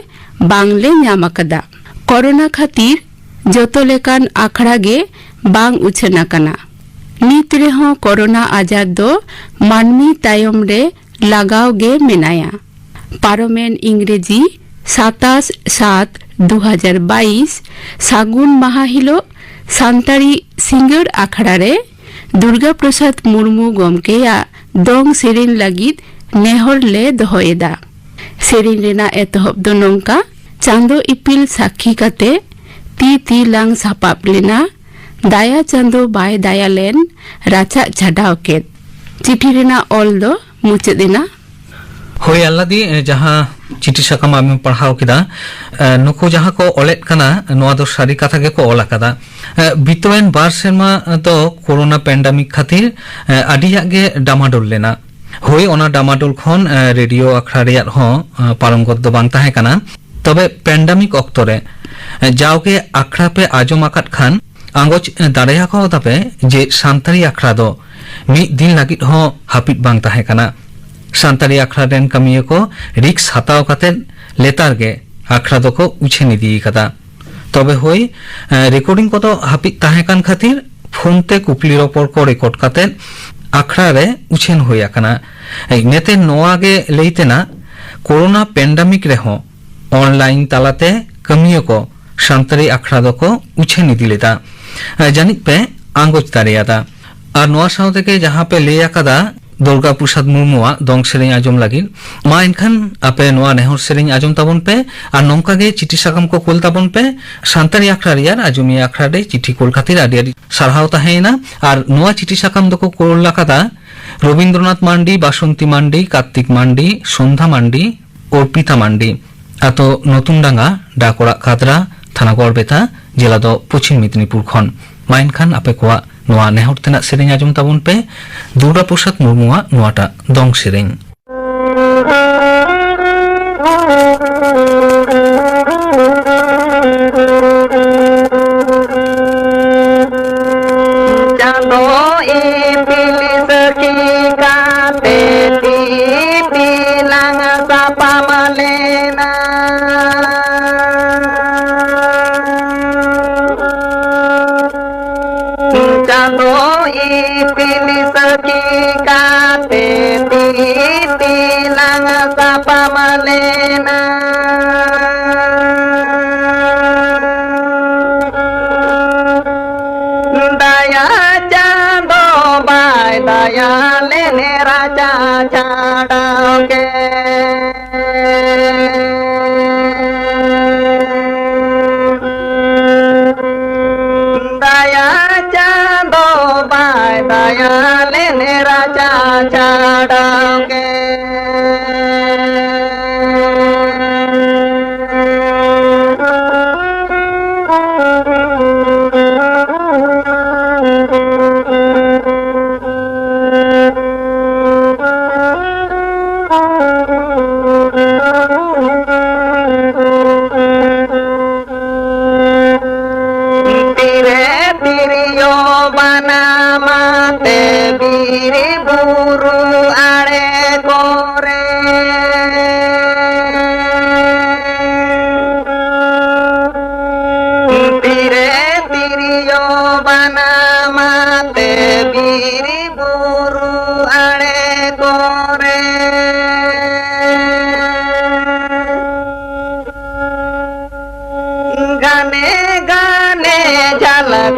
ᱵᱟᱝᱞᱮ ᱧᱟᱢ ᱟᱠᱟᱫᱟ᱾ ᱠᱚᱨᱳᱱᱟ ᱠᱷᱟᱹᱛᱤᱨ ᱡᱚᱛᱚ ᱞᱮᱠᱟᱱ ᱟᱠᱷᱲᱟ ᱜᱮ ᱵᱟᱝ ᱩᱪᱷᱟᱹᱱ ᱟᱠᱟᱱᱟ᱾ ᱱᱤᱛ ᱨᱮᱦᱚᱸ ᱠᱚᱨᱳᱱᱟ ᱟᱡᱟᱨ ᱫᱚ ᱢᱟᱹᱱᱢᱤ ᱛᱟᱭᱚᱢ ᱨᱮ ᱞᱟᱜᱟᱣ ᱜᱮ ᱢᱮᱱᱟᱭᱟ᱾ ᱯᱟᱨᱚᱢᱮᱱ ᱤᱝᱨᱮᱡᱤ ᱥᱟᱛᱟᱥ ᱥᱟᱛ ᱫᱩ ᱦᱟᱡᱟᱨ ᱵᱟᱭᱤᱥ ᱥᱟᱹᱜᱩᱱ ᱢᱟᱦᱟ ᱦᱤᱞᱳᱜ ᱥᱟᱱᱛᱟᱲᱤ ᱥᱤᱸᱜᱟᱹᱲ ᱟᱠᱷᱲᱟ ᱨᱮ ᱫᱩᱨᱜᱟ ᱯᱨᱚᱥᱟᱫᱽ ᱢᱩᱨᱢᱩ ᱜᱚᱢᱠᱮᱭᱟᱜ ᱫᱚᱝ ᱥᱮᱨᱮᱧ ᱞᱟᱹᱜᱤᱫ ᱱᱮᱦᱚᱨ ᱞᱮ ᱫᱚᱦᱚᱭᱮᱫᱟ᱾ ᱥᱮᱨᱮᱧ ᱨᱮᱱᱟᱜ ᱮᱛᱚᱦᱚᱵ ᱫᱚ ᱱᱚᱝᱠᱟ: ᱪᱟᱸᱫᱚ ᱤᱯᱤᱞ ᱥᱟᱹᱠᱷᱤ ᱠᱟᱛᱮ ᱛᱤ ᱛᱤ ᱞᱟᱝ ᱥᱟᱯᱟᱵ ᱞᱮᱱᱟ, ᱫᱟᱭᱟ ᱪᱟᱸᱫᱚ ᱵᱟᱭ ᱫᱟᱭᱟ ᱞᱮᱱ, ᱨᱟᱪᱟᱜ ᱪᱷᱟᱰᱟᱣ ᱠᱮᱫ᱾ ᱪᱤᱴᱷᱤ ᱨᱮᱱᱟᱜ ᱚᱞ ᱫᱚ ᱢᱩᱪᱟᱹᱫ ᱮᱱᱟ᱾ ᱦᱳᱭ ᱟᱞᱞᱟᱫᱤ, ᱮ, ᱡᱟᱦᱟᱸ ᱪᱤᱴᱷᱤ ᱥᱟᱠᱟᱢ ᱟᱢᱮᱢ ᱯᱟᱲᱦᱟᱣ ᱠᱮᱫᱟ, ᱮ, ᱱᱩᱠᱩ ᱡᱟᱦᱟᱸ ᱠᱚ ᱚᱞᱮᱫ ᱠᱟᱱᱟ, ᱱᱚᱣᱟ ᱫᱚ ᱥᱟᱹᱨᱤ ᱠᱟᱛᱷᱟ ᱜᱮᱠᱚ ᱚᱞ ᱟᱠᱟᱫᱟ᱾ ᱮ, ᱵᱤᱛᱟᱹᱣᱮᱱ ᱵᱟᱨ ᱥᱮᱨᱢᱟ ᱫᱚ ᱠᱳᱨᱳᱱᱟ ᱯᱮᱱᱰᱟᱢᱤᱠ ᱠᱷᱟᱹᱛᱤᱨ, ᱮ, ᱟᱹᱰᱤᱭᱟᱜ ᱜᱮ ᱰᱟᱢᱟᱰᱳᱞ ᱞᱮᱱᱟ᱾ ᱦᱳᱭ, ᱚᱱᱟ ᱰᱟᱢᱟᱰᱳᱞ ᱠᱷᱚᱱ, ᱮ, ᱨᱮᱰᱤᱭᱳ ᱟᱠᱷᱲᱟ ᱨᱮᱭᱟᱜ ᱦᱚᱸ, ᱮ, ᱯᱟᱨᱚᱢ ᱜᱚᱫ ᱫᱚ ᱵᱟᱝ ᱛᱟᱦᱮᱸ ᱠᱟᱱᱟ᱾ ᱛᱚᱵᱮ ᱯᱮᱱᱰᱟᱢᱤᱠ ᱚᱠᱛᱚ ᱨᱮ, ᱮ, ᱡᱟᱣᱜᱮ ᱟᱠᱷᱲᱟ ᱯᱮ ᱟᱸᱡᱚᱢ ᱟᱠᱟᱫ ᱠᱷᱟᱱ, ᱟᱸᱜᱚᱪ, ᱮ, ᱫᱟᱲᱮᱭᱟᱠᱟᱣ ᱫᱟᱯᱮ ᱡᱮ ᱥᱟᱱᱛᱟᱲᱤ ᱟᱠᱷᱲᱟ ᱫᱚ ᱢᱤᱫ ᱫᱤᱱ ᱞᱟᱹᱜᱤᱫ ᱦᱚᱸ ᱦᱟᱹᱯᱤᱫ ᱵᱟᱝ ᱛᱟᱦᱮᱸ ᱠᱟᱱᱟ᱾ ᱥᱟᱱᱛᱟᱲᱤ ᱟᱠᱷᱲᱟ ᱨᱮᱱ ᱠᱟᱹᱢᱤᱭᱟᱹ ᱠᱚ ᱨᱤᱠᱥ ᱦᱟᱛᱟᱣ ᱠᱟᱛᱮ ᱞᱮᱛᱟᱲ ᱜᱮ ᱟᱠᱷᱲᱟ ᱫᱚᱠᱚ ᱩᱪᱷᱟᱹᱱ ᱤᱫᱤ ᱟᱠᱟᱫᱟ᱾ ᱛᱚᱵᱮ ᱦᱳᱭ, ᱮ, ᱨᱮᱠᱚᱨᱰᱤᱝ ᱠᱚᱫᱚ ᱦᱟᱹᱯᱤᱫ ᱛᱟᱦᱮᱸ ᱠᱟᱱ ᱠᱷᱟᱹᱛᱤᱨ ᱯᱷᱳᱱ ᱛᱮ ᱠᱩᱠᱞᱤ ᱨᱚᱯᱚᱲ ᱠᱚ ᱨᱮᱠᱚᱨᱰ ᱠᱟᱛᱮ ᱟᱠᱷᱲᱟ ᱨᱮ ᱩᱪᱷᱟᱹᱱ ᱦᱩᱭ ᱟᱠᱟᱱᱟ᱾ ᱮ, ᱤᱱᱟᱹᱛᱮ ᱱᱚᱣᱟ ᱜᱮ ᱞᱟᱹᱭ ᱛᱮᱱᱟᱜ, ᱠᱳᱨᱳᱱᱟ ᱯᱮᱱᱰᱟᱢᱤᱠ ᱨᱮᱦᱚᱸ ᱚᱱᱞᱟᱭᱤᱱ ᱛᱟᱞᱟᱛᱮ ᱠᱟᱹᱢᱤᱭᱟᱹ ᱠᱚ ᱥᱟᱱᱛᱟᱲᱤ ᱟᱠᱷᱲᱟ ᱫᱚᱠᱚ ᱩᱪᱷᱟᱹᱱ ᱤᱫᱤ ᱞᱮᱫᱟ᱾ ᱮ, ᱡᱟᱹᱱᱤᱡ ᱯᱮ ᱟᱸᱜᱚᱪ ᱫᱟᱲᱮᱭᱟᱫᱟ᱾ ᱟᱨ ᱱᱚᱣᱟ ᱥᱟᱶ ᱛᱮᱜᱮ ᱡᱟᱦᱟᱸ ᱯᱮ ᱞᱟᱹᱭ ᱟᱠᱟᱫᱟ ᱫᱩᱨᱜᱟ ᱯᱨᱚᱥᱟᱫᱽ ᱢᱩᱨᱢᱩᱣᱟᱜ ᱫᱚᱝ ᱥᱮᱨᱮᱧ ᱟᱸᱡᱚᱢ ᱞᱟᱹᱜᱤᱫ, ᱢᱟ ᱮᱱᱠᱷᱟᱱ ᱟᱯᱮ ᱱᱚᱣᱟ ᱱᱮᱦᱚᱨ ᱥᱮᱨᱮᱧ ᱟᱸᱡᱚᱢ ᱛᱟᱵᱚᱱ ᱯᱮ ᱟᱨ ᱱᱚᱝᱠᱟ ᱜᱮ ᱪᱤᱴᱷᱤ ᱥᱟᱠᱟᱢ ᱠᱚ ᱠᱩᱞ ᱛᱟᱵᱚᱱ ᱯᱮ᱾ ᱥᱟᱱᱛᱟᱲᱤ ᱟᱠᱷᱲᱟ ᱨᱮᱭᱟᱜ ᱟᱸᱡᱚᱢᱤᱭᱟᱹ ᱟᱠᱷᱲᱟ ᱨᱮ ᱪᱤᱴᱷᱤ ᱠᱩᱞ ᱠᱷᱟᱹᱛᱤᱨ ᱟᱹᱰᱤ ᱟᱹᱰᱤ ᱥᱟᱨᱦᱟᱣ ᱛᱟᱦᱮᱸᱭᱮᱱᱟ᱾ ᱟᱨ ᱱᱚᱣᱟ ᱪᱤᱴᱷᱤ ᱥᱟᱠᱟᱢ ᱫᱚᱠᱚ ᱠᱩᱞ ᱟᱠᱟᱫᱟ ᱨᱚᱵᱤᱱᱫᱨᱚᱱᱟᱛᱷ ᱢᱟᱱᱰᱤ, ᱵᱟᱥᱚᱱᱛᱤ ᱢᱟᱱᱰᱤ, ᱠᱟᱨᱛᱤᱠ ᱢᱟᱱᱰᱤ, ᱥᱚᱱᱫᱷᱟ ᱢᱟᱱᱰᱤ, ᱚᱨᱯᱤᱛᱟ ᱢᱟᱱᱰᱤ, ᱟᱛᱳ ᱱᱚᱛᱩᱱᱰᱟᱸᱜᱟ, ᱰᱟᱠ ᱚᱲᱟᱜ ᱠᱟᱫᱽᱨᱟ, ᱛᱷᱟᱱᱟ ᱜᱚᱲᱵᱮᱛᱟ, ᱡᱮᱞᱟ ᱫᱚ ᱯᱚᱪᱷᱤᱢ ᱢᱮᱫᱽᱱᱤᱯᱩᱨ ᱠᱷᱚᱱ᱾ ᱢᱟ ᱮᱱᱠᱷᱟᱱ ᱟᱯᱮ ᱠᱚᱣᱟᱜ ᱱᱚᱣᱟ ᱱᱮᱦᱚᱨ ᱛᱮᱱᱟᱜ ᱥᱮᱨᱮᱧ ᱟᱸᱡᱚᱢ ᱛᱟᱵᱚᱱ ᱯᱮ, ᱫᱩᱨᱜᱟ ᱯᱨᱚᱥᱟᱫᱽ ᱢᱩᱨᱢᱩᱣᱟᱜ ᱱᱚᱣᱟᱴᱟᱜ ᱫᱚᱝ ᱥᱮᱨᱮᱧ᱾ ᱪᱟᱸᱫᱚ ᱤᱯᱤᱞ ᱥᱟᱹᱠᱷᱤ ᱠᱟᱛᱮ ᱛᱤᱛᱤ ᱞᱟᱝ ᱥᱟᱯᱟᱢ ᱞᱮᱱᱟ᱾ ᱪᱟᱸᱫᱚ ᱤᱯᱤᱞ ᱥᱟᱹᱠᱷᱤ ᱠᱟᱛᱮ ᱛᱤᱛᱤ ᱞᱟᱝ ᱥᱟᱯᱟᱢ ᱞᱮᱱᱟ᱾ ᱫᱟᱭᱟ ᱪᱟᱸᱫᱚ ᱵᱟᱭ ᱫᱟᱭᱟ ᱞᱮᱱ ᱨᱟᱪᱟ ᱪᱷᱟᱰᱟᱣ ᱠᱮᱫ᱾ ᱫᱟᱭᱟ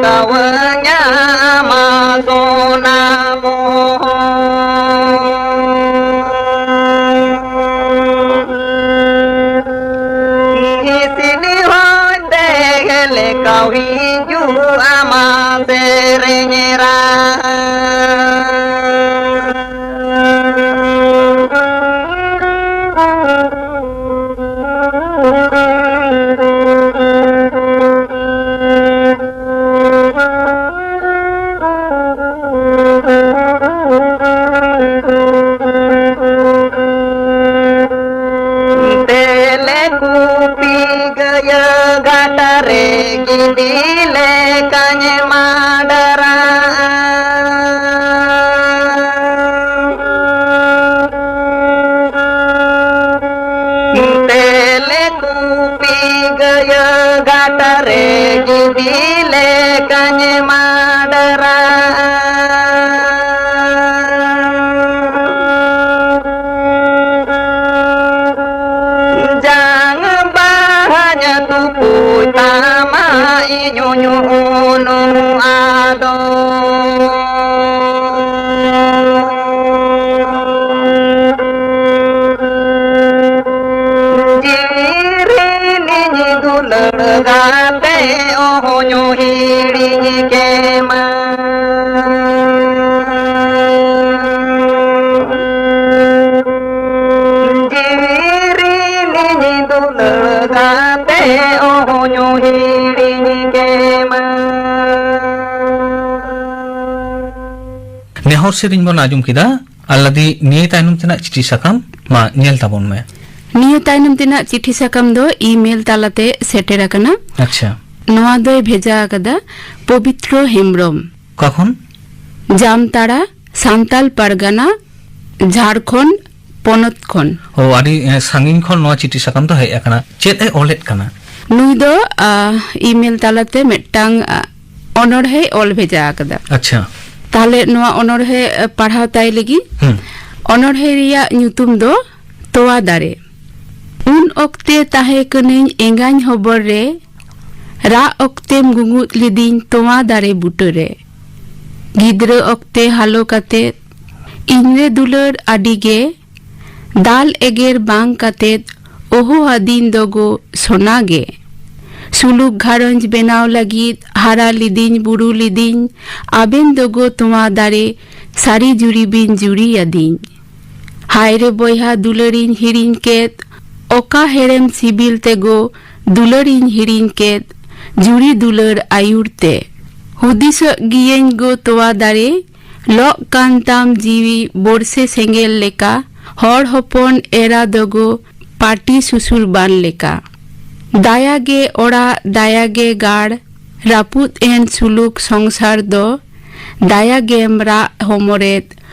ᱠᱟᱣᱟᱹᱧᱟ ᱟᱢᱟ ᱥᱚᱱᱟ ᱢᱚᱦᱚᱨ᱾ ᱦᱤᱥᱤᱱ ᱦᱚᱭ ᱛᱮᱜᱮ ᱞᱮᱠᱟᱣ ᱦᱤᱡᱩᱜ ᱟᱢᱟ ᱥᱮᱨᱮᱧ ᱨᱟᱦᱟ᱾ ᱛᱮᱞᱮ ᱠᱩᱯᱤ ᱜᱟᱹᱭᱟᱹ ᱜᱟᱰᱟ ᱨᱮ ᱜᱤᱫᱤ ᱞᱮᱠᱟᱧ ᱢᱟᱰᱨᱟᱜᱼᱟ᱾ ᱛᱮᱞᱮ ᱠᱩᱯᱤ ᱜᱟᱹᱭᱟᱹ ᱜᱟᱰᱟ ᱨᱮ ᱜᱤᱫᱤ ᱞᱮᱠᱟᱧ ᱢᱟᱰᱨᱟᱜᱼᱟ᱾ ᱡᱟᱝ ᱵᱟᱦᱟᱧ ᱛᱩᱯᱩᱭ ᱛᱟᱢᱟ ᱤᱧ ᱧᱩᱧᱩ ᱟᱫᱚ᱾ ᱡᱤᱣᱤ ᱨᱤᱱᱤᱡ ᱫᱩᱞᱟᱹᱲ ᱜᱟᱛᱮ ᱚᱦᱚᱧ ᱦᱤᱲᱤᱧ ᱠᱮᱢᱟ᱾ ᱡᱤᱣᱤ ᱨᱤᱱᱤᱡ ᱫᱩᱞᱟᱹᱲ ᱜᱟᱛᱮ ᱚᱦᱚᱧ ᱦᱤᱲᱤᱧ ᱠᱮᱢᱟ᱾ ᱱᱮᱦᱚᱨ ᱥᱮᱨᱮᱧ ᱵᱚᱱ ᱟᱸᱡᱚᱢ ᱠᱮᱫᱟ᱾ ᱟᱞᱞᱟᱫᱤ, ᱱᱤᱭᱟᱹ ᱛᱟᱭᱱᱚᱢ ᱛᱮᱱᱟᱜ ᱪᱤᱴᱷᱤ ᱥᱟᱠᱟᱢ ᱢᱟ ᱧᱮᱞ ᱛᱟᱵᱚᱱ ᱢᱮ᱾ ᱱᱤᱭᱟᱹ ᱛᱟᱭᱱᱚᱢ ᱛᱮᱱᱟᱜ ᱪᱤᱴᱷᱤ ᱥᱟᱠᱟᱢ ᱫᱚ ᱤᱢᱮᱞ ᱛᱟᱞᱟᱛᱮ ᱥᱮᱴᱮᱨ ᱟᱠᱟᱱᱟ᱾ ᱟᱪᱪᱷᱟ᱾ ᱱᱚᱣᱟ ᱫᱚᱭ ᱵᱷᱮᱡᱟ ᱟᱠᱟᱫᱟ ᱯᱚᱵᱤᱛᱨᱚ ᱦᱮᱢᱵᱽᱨᱚᱢ᱾ ᱚᱠᱟ ᱠᱷᱚᱱ? ᱡᱟᱢᱛᱟᱲᱟ, ᱥᱟᱱᱛᱟᱞ ᱯᱟᱨᱜᱟᱱᱟ, ᱡᱷᱟᱲᱠᱷᱚᱸᱰ ᱯᱚᱱᱚᱛ ᱠᱷᱚᱱ᱾ ᱚ, ᱟᱹᱰᱤ, ᱮ, ᱥᱟᱺᱜᱤᱧ ᱠᱷᱚᱱ ᱱᱚᱣᱟ ᱪᱤᱴᱷᱤ ᱥᱟᱠᱟᱢ ᱫᱚ ᱦᱮᱡ ᱟᱠᱟᱱᱟ᱾ ᱪᱮᱫ ᱮ ᱚᱞᱮᱫ ᱠᱟᱱᱟ? ᱱᱩᱭ ᱫᱚ, ᱟ, ᱤᱢᱮᱞ ᱛᱟᱞᱟᱛᱮ ᱢᱤᱫᱴᱟᱝ, ᱟ, ᱚᱱᱚᱬᱦᱮ ᱚᱞ ᱵᱷᱮᱡᱟ ᱟᱠᱟᱫᱟ᱾ ᱟᱪᱪᱷᱟ᱾ ᱛᱟᱦᱞᱮ ᱱᱚᱣᱟ ᱚᱱᱚᱬᱦᱮ, ᱟ, ᱯᱟᱲᱦᱟᱣ ᱛᱟᱭ ᱞᱟᱹᱜᱤᱫ᱾ ᱦᱩᱸ᱾ ᱚᱱᱚᱬᱦᱮ ᱨᱮᱭᱟᱜ ᱧᱩᱛᱩᱢ ᱫᱚ ᱛᱚᱣᱟ ᱫᱟᱨᱮ᱾ ᱩᱱ ᱚᱠᱛᱮ ᱛᱟᱦᱮᱸ ᱠᱟᱹᱱᱟᱹᱧ ᱮᱸᱜᱟᱧ ᱦᱚᱵᱚᱨ ᱨᱮ, ᱨᱟᱜ ᱚᱠᱛᱮᱢ ᱜᱩᱸᱜᱩᱫ ᱞᱤᱫᱤᱧ ᱛᱚᱣᱟ ᱫᱟᱨᱮ ᱵᱩᱴᱟᱹᱨᱮ᱾ ᱜᱤᱫᱽᱨᱟᱹ ᱚᱠᱛᱮ ᱦᱟᱞᱚ ᱠᱟᱛᱮᱫ ᱤᱧᱨᱮ ᱫᱩᱞᱟᱹᱲ ᱟᱹᱰᱤ ᱜᱮ, ᱫᱟᱞ ᱮᱜᱮᱨ ᱵᱟᱝ ᱠᱟᱛᱮᱫ ᱚᱦᱚ ᱟᱹᱫᱤᱧ ᱫᱚᱜᱚ ᱥᱚᱱᱟ ᱜᱮ᱾ ᱥᱩᱞᱩᱠ ᱜᱷᱟᱨᱚᱸᱡᱽ ᱵᱮᱱᱟᱣ ᱞᱟᱹᱜᱤᱫ ᱦᱟᱨᱟ ᱞᱤᱫᱤᱧ ᱵᱩᱨᱩ ᱞᱤᱫᱤᱧ, ᱟᱵᱮᱱ ᱫᱚᱜᱚ ᱛᱚᱣᱟ ᱫᱟᱨᱮ ᱥᱟᱹᱨᱤ ᱡᱩᱨᱤ ᱵᱤᱱ ᱡᱩᱨᱤ ᱟᱹᱫᱤᱧ᱾ ᱦᱟᱭ ᱨᱮ ᱵᱚᱭᱦᱟ ᱫᱩᱞᱟᱹᱲᱤᱧ ᱦᱤᱲᱤᱧ ᱠᱮᱫ, ᱚᱠᱟ ᱦᱮᱲᱮᱢ ᱥᱤᱵᱤᱞ ᱛᱮᱜᱚ ᱫᱩᱞᱟᱹᱲᱤᱧ ᱦᱤᱲᱤᱧ ᱠᱮᱫ, ᱡᱩᱨᱤ ᱫᱩᱞᱟᱹᱲ ᱟᱹᱭᱩᱨ ᱛᱮ᱾ ᱦᱩᱫᱤᱥᱚᱜ ᱜᱤᱭᱟᱹᱧ ᱜᱚ ᱛᱚᱣᱟ ᱫᱟᱨᱮ, ᱞᱚᱜ ᱠᱟᱱ ᱛᱟᱢ ᱡᱤᱣᱤ ᱵᱚᱨᱥᱮ ᱥᱮᱸᱜᱮᱞ ᱞᱮᱠᱟ, ᱦᱚᱲ ᱦᱚᱯᱚᱱ ᱮᱨᱟ ᱫᱚᱜᱚ ᱯᱟᱹᱴᱤ ᱥᱩᱥᱩᱨ ᱵᱟᱱ ᱞᱮᱠᱟ᱾ ᱫᱟᱭᱟ ᱜᱮ ᱚᱲᱟᱜ, ᱫᱟᱭᱟ ᱜᱮ ᱜᱟᱲ, ᱨᱟᱹᱯᱩᱫ ᱮᱱ ᱥᱩᱞᱩᱠ ᱥᱚᱝᱥᱟᱨ ᱫᱚ, ᱫᱟᱭᱟ ᱜᱮᱢ ᱨᱟᱜ ᱦᱚᱢᱚᱨᱮᱫ,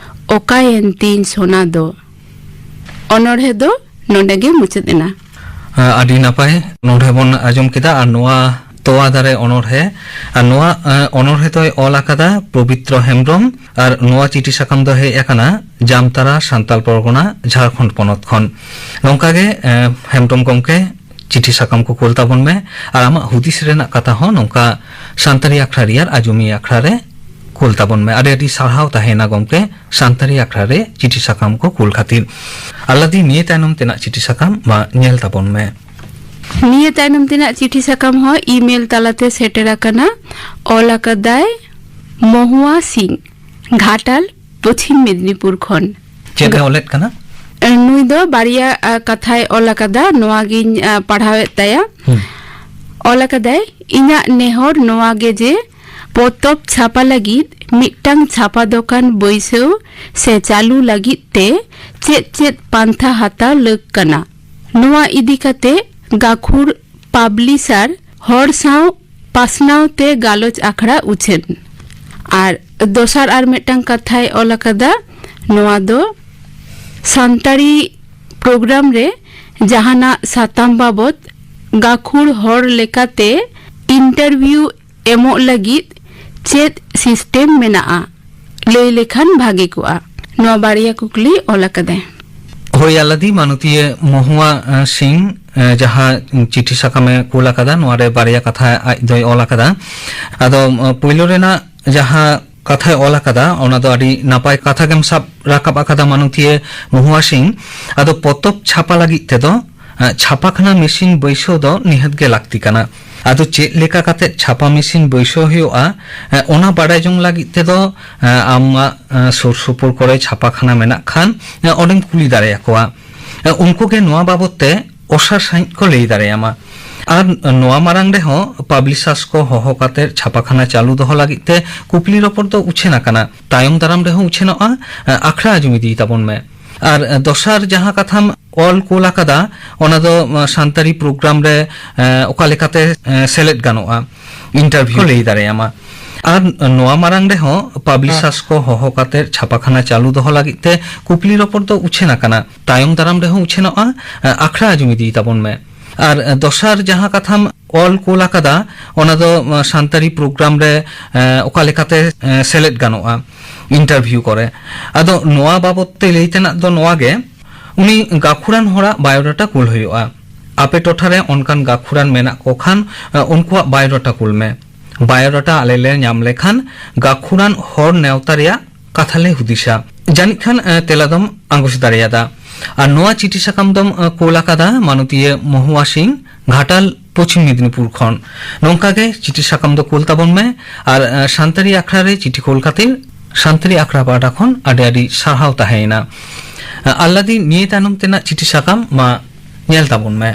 ᱚᱠᱟᱭᱮᱱ ᱛᱤᱧ ᱥᱚᱱᱟ ᱫᱚ᱾ ᱚᱱᱚᱬᱦᱮ ᱫᱚ ᱱᱚᱰᱮ ᱜᱮ ᱢᱩᱪᱟᱹᱫ ᱮᱱᱟ᱾ ᱟᱹᱰᱤ ᱱᱟᱯᱟᱭ ᱱᱚᱰᱮ ᱵᱚᱱ ᱟᱸᱡᱚᱢ ᱠᱮᱫᱟ᱾ ᱟᱨ ᱱᱚᱣᱟ ᱛᱚᱣᱟ ᱫᱟᱨᱮ ᱚᱱᱚᱬᱦᱮ, ᱟᱨ ᱱᱚᱣᱟ, ᱮ, ᱚᱱᱚᱬᱦᱮ ᱫᱚᱭ ᱚᱞ ᱟᱠᱟᱫᱟ ᱯᱚᱵᱤᱛᱨᱚ ᱦᱮᱢᱵᱨᱚᱢ, ᱟᱨ ᱱᱚᱣᱟ ᱪᱤᱴᱷᱤ ᱥᱟᱠᱟᱢ ᱫᱚ ᱦᱮᱡ ᱟᱠᱟᱱᱟ ᱡᱟᱢᱛᱟᱨᱟ, ᱥᱟᱱᱛᱟᱲ ᱯᱚᱨᱜᱚᱱᱟ, ᱡᱷᱟᱲᱠᱷᱚᱸᱰ ᱯᱚᱱᱚᱛ ᱠᱷᱚᱱ᱾ ᱱᱚᱝᱠᱟ ᱜᱮ, ᱮ, ᱦᱮᱢᱵᱨᱚᱢ ᱜᱚᱢᱠᱮ, ᱪᱤᱴᱷᱤ ᱥᱟᱠᱟᱢ ᱠᱚ ᱠᱳᱞ ᱛᱟᱵᱚᱱ ᱢᱮ, ᱟᱨ ᱟᱢᱟᱜ ᱦᱩᱫᱤᱥ ᱨᱮᱱᱟᱜ ᱠᱟᱛᱷᱟ ᱦᱚᱸ ᱱᱚᱝᱠᱟ ᱥᱟᱱᱛᱟᱲᱤ ᱟᱠᱷᱲᱟ ᱨᱮᱭᱟᱜ ᱟᱸᱡᱚᱢᱤᱭᱟᱹ ᱟᱠᱷᱲᱟ ᱨᱮ ᱠᱳᱞ ᱛᱟᱵᱚᱱ ᱢᱮ᱾ ᱟᱹᱰᱤ ᱟᱹᱰᱤ ᱥᱟᱨᱦᱟᱣ ᱛᱟᱦᱮᱸᱱᱟ ᱜᱚᱢᱠᱮ, ᱥᱟᱱᱛᱟᱲᱤ ᱟᱠᱷᱲᱟ ᱨᱮ ᱪᱤᱴᱷᱤ ᱥᱟᱠᱟᱢ ᱠᱚ ᱠᱳᱞ ᱠᱷᱟᱹᱛᱤᱨ᱾ ᱟᱞᱞᱟᱫᱤ, ᱱᱤᱭᱟᱹ ᱛᱟᱭᱱᱚᱢ ᱛᱮᱱᱟᱜ ᱪᱤᱴᱷᱤ ᱥᱟᱠᱟᱢ ᱢᱟ ᱧᱮᱞ ᱛᱟᱵᱚᱱ ᱢᱮ᱾ ᱱᱤᱭᱟᱹ ᱛᱟᱭᱱᱚᱢ ᱛᱮᱱᱟᱜ ᱪᱤᱴᱷᱤ ᱥᱟᱠᱟᱢ ᱦᱚᱸ email ᱛᱟᱞᱟᱛᱮ ᱥᱮᱴᱮᱨ ᱟᱠᱟᱱᱟ᱾ ᱚᱞ ᱟᱠᱟᱫᱟᱭ ᱢᱚᱦᱩᱣᱟ ᱥᱤᱝ, ᱜᱷᱟᱴᱟᱞ, ᱯᱚᱪᱷᱤᱢ ᱢᱮᱫᱽᱱᱤᱯᱩᱨ ᱠᱷᱚᱱ᱾ ᱪᱮᱫ ᱮ ᱚᱞᱮᱫ ᱠᱟᱱᱟ? ᱱᱩᱭ ᱫᱚ ᱵᱟᱨᱭᱟ, ᱟ, ᱠᱟᱛᱷᱟᱭ ᱚᱞ ᱟᱠᱟᱫᱟ, ᱱᱚᱣᱟ ᱜᱤᱧ, ᱟ, ᱯᱟᱲᱦᱟᱣᱮᱫ ᱛᱟᱭᱟ᱾ ᱦᱩᱸ᱾ ᱚᱞ ᱟᱠᱟᱫᱟᱭ, ᱤᱧᱟᱜ ᱱᱮᱦᱚᱨ ᱱᱚᱣᱟ ᱜᱮ ᱡᱮ ᱯᱚᱛᱚᱵ ᱪᱷᱟᱯᱟ ᱞᱟᱹᱜᱤᱫ ᱢᱤᱫᱴᱟᱝ ᱪᱷᱟᱯᱟ ᱫᱚᱠᱟᱱ ᱵᱟᱹᱭᱥᱟᱹᱣ ᱥᱮ ᱪᱟᱹᱞᱩ ᱞᱟᱹᱜᱤᱫ ᱛᱮ ᱪᱮᱫ ᱪᱮᱫ ᱯᱟᱱᱛᱷᱟ ᱦᱟᱛᱟᱣ ᱞᱟᱹᱠ ᱠᱟᱱᱟ? ᱱᱚᱣᱟ ᱤᱫᱤ ᱠᱟᱛᱮ ᱜᱟᱹᱠᱷᱩᱲ publisher ᱦᱚᱲ ᱥᱟᱶ ᱯᱟᱥᱱᱟᱣ ᱛᱮ ᱜᱟᱞᱚᱪ ᱟᱠᱷᱲᱟ ᱩᱪᱷᱟᱹᱱ᱾ ᱟᱨ ᱫᱚᱥᱟᱨ ᱟᱨ ᱢᱤᱫᱴᱟᱝ ᱠᱟᱛᱷᱟᱭ ᱚᱞ ᱟᱠᱟᱫᱟ, ᱱᱚᱣᱟ ᱫᱚ ᱥᱟᱱᱛᱟᱲᱤ program ᱨᱮ ᱡᱟᱦᱟᱱᱟᱜ ᱥᱟᱛᱟᱢ ᱵᱟᱵᱚᱛ ᱜᱟᱹᱠᱷᱩᱲ ᱦᱚᱲ ᱞᱮᱠᱟᱛᱮ interview ᱮᱢᱚᱜ ᱞᱟᱹᱜᱤᱫ ᱪᱮᱫ system ᱢᱮᱱᱟᱜᱼᱟ, ᱞᱟᱹᱭ ᱞᱮᱠᱷᱟᱱ ᱵᱷᱟᱜᱮ ᱠᱚᱜᱼᱟ᱾ ᱱᱚᱣᱟ ᱵᱟᱨᱭᱟ ᱠᱩᱠᱞᱤ ᱚᱞ ᱟᱠᱟᱫᱟᱭ᱾ ᱦᱳᱭ, ᱟᱞᱞᱟᱫᱤ, ᱢᱟᱱᱚᱛᱤᱭᱟᱹ ᱢᱚᱦᱩᱣᱟ, ᱟᱸ, ᱥᱤᱝ, ᱮ, ᱡᱟᱦᱟᱸ ᱪᱤᱴᱷᱤ ᱥᱟᱠᱟᱢᱮ ᱠᱩᱞ ᱟᱠᱟᱫᱟ, ᱱᱚᱣᱟ ᱨᱮ ᱵᱟᱨᱭᱟ ᱠᱟᱛᱷᱟ ᱟᱡ ᱫᱚᱭ ᱚᱞ ᱟᱠᱟᱫᱟ᱾ ᱟᱫᱚ, ᱮ, ᱯᱳᱭᱞᱳ ᱨᱮᱱᱟᱜ ᱡᱟᱦᱟᱸ ᱠᱟᱛᱷᱟᱭ ᱚᱞ ᱟᱠᱟᱫᱟ, ᱚᱱᱟ ᱫᱚ ᱟᱹᱰᱤ ᱱᱟᱯᱟᱭ ᱠᱟᱛᱷᱟ ᱜᱮᱢ ᱥᱟᱵ ᱨᱟᱠᱟᱵ ᱟᱠᱟᱫᱟ, ᱢᱟᱱᱚᱛᱤᱭᱟᱹ ᱢᱚᱦᱩᱣᱟ ᱥᱤᱝ᱾ ᱟᱫᱚ ᱯᱚᱛᱚᱵ ᱪᱷᱟᱯᱟ ᱞᱟᱹᱜᱤᱫ ᱛᱮᱫᱚ, ᱮ, ᱪᱷᱟᱯᱟᱠᱷᱟᱱᱟ ᱢᱮᱥᱤᱱ ᱵᱟᱹᱭᱥᱟᱹᱣ ᱫᱚ ᱱᱤᱦᱟᱹᱛ ᱜᱮ ᱞᱟᱹᱠᱛᱤ ᱠᱟᱱᱟ᱾ ᱟᱫᱚ ᱪᱮᱫ ᱞᱮᱠᱟ ᱠᱟᱛᱮ ᱪᱷᱟᱯᱟ ᱢᱮᱥᱤᱱ ᱵᱟᱹᱭᱥᱟᱹᱣ ᱦᱩᱭᱩᱜᱼᱟ, ᱮ, ᱚᱱᱟ ᱵᱟᱲᱟᱭ ᱡᱚᱝ ᱞᱟᱹᱜᱤᱫ ᱛᱮᱫᱚ, ᱮ, ᱟᱢᱟᱜ, ᱮ, ᱥᱩᱨ ᱥᱩᱯᱩᱨ ᱠᱚᱨᱮ ᱪᱷᱟᱯᱟᱠᱷᱟᱱᱟ ᱢᱮᱱᱟᱜ ᱠᱷᱟᱱ, ᱮ, ᱚᱸᱰᱮᱢ ᱠᱩᱞᱤ ᱫᱟᱲᱮᱭᱟᱠᱚᱣᱟ᱾ ᱮ, ᱩᱱᱠᱩ ᱜᱮ ᱱᱚᱣᱟ ᱵᱟᱵᱚᱛ ᱛᱮ ᱚᱥᱟᱨ ᱥᱟᱺᱦᱤᱡ ᱠᱚ ᱞᱟᱹᱭ ᱫᱟᱲᱮᱭᱟᱢᱟ᱾ ᱟᱨ ᱱᱚᱣᱟ ᱢᱟᱲᱟᱝ ᱨᱮᱦᱚᱸ ᱯᱟᱵᱽᱞᱤᱥᱟᱨᱥ ᱠᱚ ᱦᱚᱦᱚ ᱠᱟᱛᱮ ᱪᱷᱟᱯᱟᱠᱷᱟᱱᱟ ᱪᱟᱹᱞᱩ ᱫᱚᱦᱚ ᱞᱟᱹᱜᱤᱫ ᱛᱮ ᱠᱩᱠᱞᱤ ᱨᱚᱯᱚᱲ ᱫᱚ ᱩᱪᱷᱟᱹᱱ ᱟᱠᱟᱱᱟ, ᱛᱟᱭᱚᱢ ᱫᱟᱨᱟᱢ ᱨᱮᱦᱚᱸ ᱩᱪᱷᱟᱹᱱᱚᱜᱼᱟ, ᱮ, ᱟᱠᱷᱲᱟ ᱟᱸᱡᱚᱢ ᱤᱫᱤ ᱛᱟᱵᱚᱱ ᱢᱮ᱾ ᱟᱨ, ᱮ, ᱫᱚᱥᱟᱨ ᱡᱟᱦᱟᱸ ᱠᱟᱛᱷᱟᱢ ᱚᱞ ᱠᱳᱞ ᱟᱠᱟᱫᱟ, ᱚᱱᱟ ᱫᱚ, ᱮ, ᱥᱟᱱᱛᱟᱲᱤ ᱯᱨᱳᱜᱨᱟᱢ ᱨᱮ, ᱮ, ᱚᱠᱟ ᱞᱮᱠᱟᱛᱮ, ᱮ, ᱥᱮᱞᱮᱫ ᱜᱟᱱᱚᱜᱼᱟ, ᱤᱱᱴᱟᱨᱵᱷᱤᱭᱩ ᱞᱟᱹᱭ ᱫᱟᱲᱮᱭᱟᱢᱟ᱾ ᱟᱨ ᱱᱚᱣᱟ ᱢᱟᱲᱟᱝ ᱨᱮᱦᱚᱸ ᱯᱟᱵᱽᱞᱤᱥᱟᱨᱥ ᱠᱚ ᱦᱚᱦᱚ ᱠᱟᱛᱮ ᱪᱷᱟᱯᱟᱠᱷᱟᱱᱟ ᱪᱟᱹᱞᱩ ᱫᱚᱦᱚ ᱞᱟᱹᱜᱤᱫ ᱛᱮ ᱠᱩᱠᱞᱤ ᱨᱚᱯᱚᱲ ᱫᱚ ᱩᱪᱷᱟᱹᱱ ᱟᱠᱟᱱᱟ, ᱛᱟᱭᱚᱢ ᱫᱟᱨᱟᱢ ᱨᱮᱦᱚᱸ ᱩᱪᱷᱟᱹᱱᱚᱜᱼᱟ, ᱮ, ᱟᱠᱷᱲᱟ ᱟᱸᱡᱚᱢ ᱤᱫᱤ ᱛᱟᱵᱚᱱ ᱢᱮ᱾ ᱟᱨ, ᱮ, ᱫᱚᱥᱟᱨ ᱡᱟᱦᱟᱸ ᱠᱟᱛᱷᱟᱢ ᱚᱞ ᱠᱳᱞ ᱟᱠᱟᱫᱟ, ᱚᱱᱟ ᱫᱚ, ᱮ, ᱥᱟᱱᱛᱟᱲᱤ ᱯᱨᱳᱜᱨᱟᱢ ᱨᱮ, ᱮ, ᱚᱠᱟ ᱞᱮᱠᱟᱛᱮ, ᱮ, ᱥᱮᱞᱮᱫ ᱜᱟᱱᱚᱜᱼᱟ ᱤᱱᱴᱟᱨᱵᱷᱤᱭᱩ ᱠᱚᱨᱮ᱾ ᱟᱫᱚ ᱱᱚᱣᱟ ᱵᱟᱵᱚᱛ ᱛᱮ ᱞᱟᱹᱭ ᱛᱮᱱᱟᱜ ᱫᱚ ᱱᱚᱣᱟ ᱜᱮ, ᱩᱱᱤ ᱜᱟᱹᱠᱷᱩᱲᱟᱱ ᱦᱚᱲᱟᱜ ᱵᱟᱭᱳᱰᱟᱴᱟ ᱠᱩᱞ ᱦᱩᱭᱩᱜᱼᱟ᱾ ᱟᱯᱮ ᱴᱚᱴᱷᱟ ᱨᱮ ᱚᱱᱠᱟᱱ ᱜᱟᱹᱠᱷᱩᱲᱟᱱ ᱢᱮᱱᱟᱜ ᱠᱚ ᱠᱷᱟᱱ, ᱮ, ᱩᱱᱠᱩᱣᱟᱜ ᱵᱟᱭᱳᱰᱟᱴᱟ ᱠᱩᱞ ᱢᱮ᱾ ᱵᱟᱭᱳᱰᱟᱴᱟ ᱟᱞᱮ ᱞᱮ ᱧᱟᱢ ᱞᱮᱠᱷᱟᱱ ᱜᱟᱹᱠᱷᱩᱲᱟᱱ ᱦᱚᱲ ᱱᱮᱣᱛᱟ ᱨᱮᱭᱟᱜ ᱠᱟᱛᱷᱟ ᱞᱮ ᱦᱩᱫᱤᱥᱟ᱾ ᱡᱟᱹᱱᱤᱡ ᱠᱷᱟᱱ, ᱮ, ᱛᱮᱞᱟ ᱫᱚᱢ ᱟᱸᱜᱚᱪ ᱫᱟᱲᱮᱭᱟᱫᱟ᱾ ᱟᱨ ᱱᱚᱣᱟ ᱪᱤᱴᱷᱤ ᱥᱟᱠᱟᱢ ᱫᱚᱢ, ᱮ, ᱠᱳᱞ ᱟᱠᱟᱫᱟ ᱢᱟᱱᱚᱛᱤᱭᱟᱹ ᱢᱚᱦᱩᱣᱟ ᱥᱤᱝ, ᱜᱷᱟᱴᱟᱞ, ᱯᱚᱪᱷᱤᱢ ᱢᱮᱫᱽᱱᱤᱯᱩᱨ ᱠᱷᱚᱱ᱾ ᱱᱚᱝᱠᱟ ᱜᱮ ᱪᱤᱴᱷᱤ ᱥᱟᱠᱟᱢ ᱫᱚ ᱠᱳᱞ ᱛᱟᱵᱚᱱ ᱢᱮ᱾ ᱟᱨ, ᱮ, ᱥᱟᱱᱛᱟᱲᱤ ᱟᱠᱷᱲᱟ ᱨᱮ ᱪᱤᱴᱷᱤ ᱠᱳᱞ ᱠᱷᱟᱹᱛᱤᱨ ᱥᱟᱱᱛᱟᱲᱤ ᱟᱠᱷᱲᱟ ᱯᱟᱦᱴᱟ ᱠᱷᱚᱱ ᱟᱹᱰᱤ ᱟᱹᱰᱤ ᱥᱟᱨᱦᱟᱣ ᱛᱟᱦᱮᱸᱭᱮᱱᱟ᱾ ᱮ, ᱟᱞᱞᱟᱫᱤ, ᱱᱤᱭᱟᱹ ᱛᱟᱭᱱᱚᱢ ᱛᱮᱱᱟᱜ ᱪᱤᱴᱷᱤ ᱥᱟᱠᱟᱢ ᱢᱟ ᱧᱮᱞ ᱛᱟᱵᱚᱱ ᱢᱮ᱾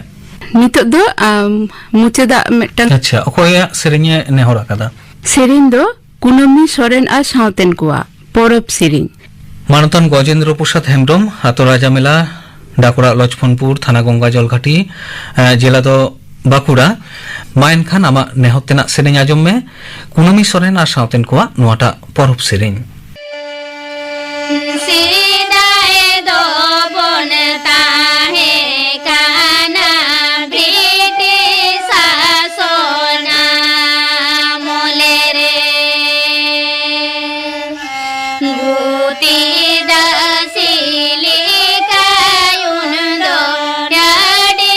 ᱱᱤᱛᱚᱜ ᱫᱚ, ᱟᱢ, ᱢᱩᱪᱟᱹᱫᱟᱜ ᱢᱤᱫᱴᱟᱝ ᱟᱪᱪᱷᱟ, ᱚᱠᱚᱭᱟᱜ ᱥᱮᱨᱮᱧ ᱮ ᱱᱮᱦᱚᱨ ᱟᱠᱟᱫᱟ? ᱥᱮᱨᱮᱧ ᱫᱚ ᱠᱩᱱᱟᱹᱢᱤ ᱥᱚᱨᱮᱱ ᱟᱨ ᱥᱟᱶᱛᱮᱱ ᱠᱚᱣᱟᱜ ᱯᱚᱨᱚᱵᱽ ᱥᱮᱨᱮᱧ᱾ ᱢᱟᱱᱚᱛᱟᱱ ᱜᱚᱡᱮᱱᱫᱨᱚ ᱯᱨᱚᱥᱟᱫᱽ ᱦᱮᱢᱵᱽᱨᱚᱢ, ᱟᱛᱳ ᱨᱟᱡᱟ ᱢᱮᱞᱟ, ᱰᱟᱠᱩᱲᱟ ᱞᱚᱪᱷᱢᱚᱱᱯᱩᱨ, ᱛᱷᱟᱱᱟ ᱜᱚᱝᱜᱟ ᱡᱚᱞᱜᱷᱟᱴᱤ, ᱮ, ᱡᱮᱞᱟ ᱫᱚ ᱵᱟᱸᱠᱩᱲᱟ᱾ ᱢᱟ ᱮᱱᱠᱷᱟᱱ ᱟᱢᱟᱜ ᱱᱮᱦᱚᱨ ᱛᱮᱱᱟᱜ ᱥᱮᱨᱮᱧ ᱟᱸᱡᱚᱢ ᱢᱮ, ᱠᱩᱱᱟᱹᱢᱤ ᱥᱚᱨᱮᱱ ᱟᱨ ᱥᱟᱶᱛᱮᱱ ᱠᱚᱣᱟᱜ ᱱᱚᱣᱟᱴᱟᱜ ᱯᱚᱨᱚᱵᱽ ᱥᱮᱨᱮᱧ᱾ ᱥᱮᱫᱟᱭ ᱫᱚᱵᱚᱱ ᱛᱟᱦᱮᱸ ᱠᱟᱱᱟ ᱵᱨᱤᱴᱤᱥ ᱥᱟᱥᱚᱱ ᱟᱢᱚᱞ ᱨᱮ᱾ ᱜᱩᱛᱤ ᱫᱟᱹᱥᱤ ᱞᱮᱠᱟ ᱩᱱ ᱫᱚ ᱰᱟᱹᱰᱤ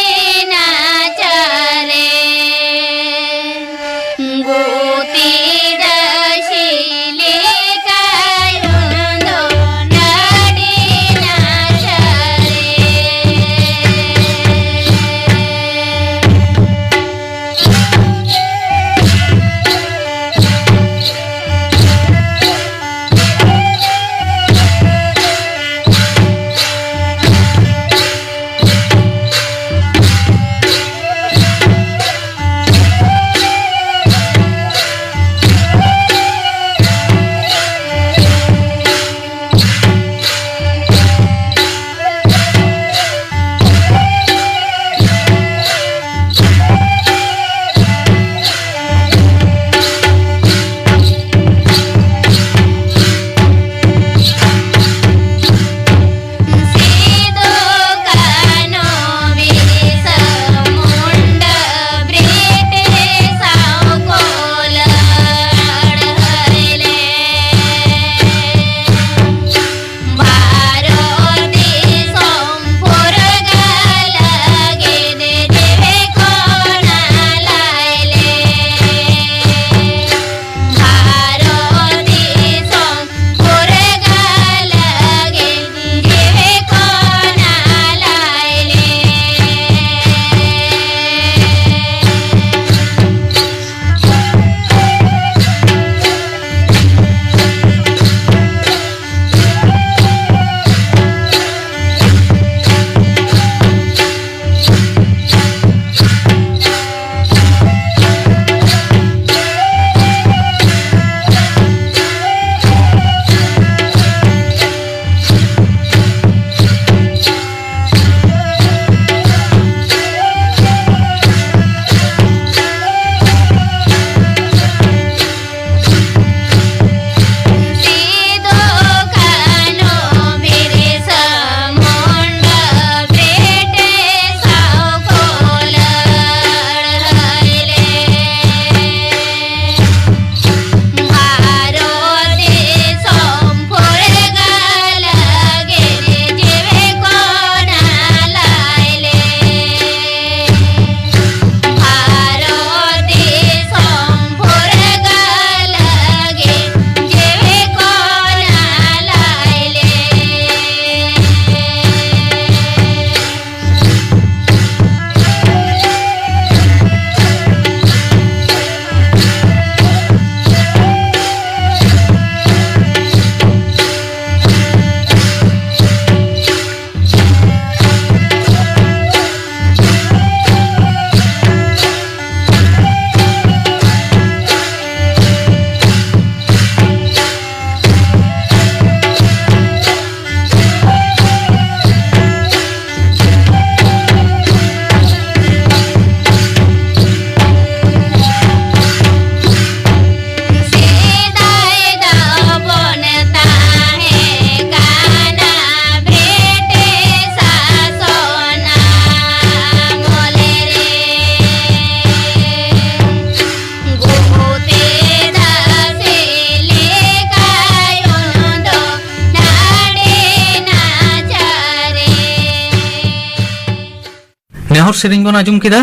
ᱱᱮᱦᱚᱨ ᱥᱮᱨᱮᱧ ᱵᱚᱱ ᱟᱸᱡᱚᱢ ᱠᱮᱫᱟ᱾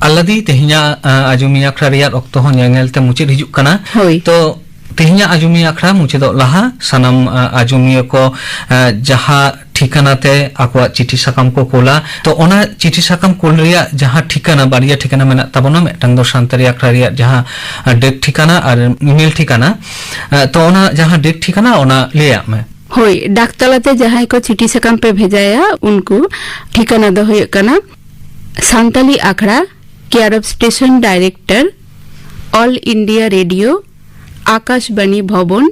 ᱟᱞᱞᱟᱫᱤ, ᱛᱮᱦᱮᱧᱟᱜ, ᱟ, ᱟᱸᱡᱚᱢᱤᱭᱟᱹ ᱟᱠᱷᱲᱟ ᱨᱮᱭᱟᱜ ᱚᱠᱛᱚ ᱦᱚᱸ ᱧᱮᱞ ᱧᱮᱞ ᱛᱮ ᱢᱩᱪᱟᱹᱫ ᱦᱤᱡᱩᱜ ᱠᱟᱱᱟ᱾ ᱦᱳᱭ᱾ ᱛᱚ, ᱛᱮᱦᱮᱧᱟᱜ ᱟᱸᱡᱚᱢᱤᱭᱟᱹ ᱟᱠᱷᱲᱟ ᱢᱩᱪᱟᱹᱫᱚᱜ ᱞᱟᱦᱟ ᱥᱟᱱᱟᱢ, ᱟ, ᱟᱸᱡᱚᱢᱤᱭᱟᱹ ᱠᱚ, ᱟ, ᱡᱟᱦᱟᱸ ᱴᱷᱤᱠᱟᱹᱱᱟ ᱛᱮ ᱟᱠᱚᱣᱟᱜ ᱪᱤᱴᱷᱤ ᱥᱟᱠᱟᱢ ᱠᱚ ᱠᱳᱞᱟ᱾ ᱛᱚ, ᱚᱱᱟ ᱪᱤᱴᱷᱤ ᱥᱟᱠᱟᱢ ᱠᱳᱞ ᱨᱮᱭᱟᱜ ᱡᱟᱦᱟᱸ ᱴᱷᱤᱠᱟᱹᱱᱟ, ᱵᱟᱨᱭᱟ ᱴᱷᱤᱠᱟᱹᱱᱟ ᱢᱮᱱᱟᱜ ᱛᱟᱵᱚᱱᱟ, ᱢᱤᱫᱴᱟᱝ ᱫᱚ ᱥᱟᱱᱛᱟᱲᱤ ᱟᱠᱷᱲᱟ ᱨᱮᱭᱟᱜ ᱡᱟᱦᱟᱸ, ᱟ, ᱰᱮᱠ ᱴᱷᱤᱠᱟᱹᱱᱟ ᱟᱨ email ᱴᱷᱤᱠᱟᱹᱱᱟ᱾ ᱟ, ᱛᱚ, ᱚᱱᱟ ᱡᱟᱦᱟᱸ ᱰᱮᱠ ᱴᱷᱤᱠᱟᱹᱱᱟ, ᱚᱱᱟ ᱞᱟᱹᱭᱟᱜ ᱢᱮ᱾ ᱦᱳᱭ, ᱰᱟᱠ ᱛᱟᱞᱟᱛᱮ ᱡᱟᱦᱟᱸᱭ ᱠᱚ ᱪᱤᱴᱷᱤ ᱥᱟᱠᱟᱢ ᱯᱮ ᱵᱷᱮᱡᱟᱭᱟ, ᱩᱱᱠᱩ ᱴᱷᱤᱠᱟᱹᱱᱟ ᱫᱚ ᱦᱩᱭᱩᱜ ᱠᱟᱱᱟ ᱥᱟᱱᱛᱟᱞᱤ ᱟᱠᱷᱲᱟ, care of station director, All India Radio, Akashvani Bhavan,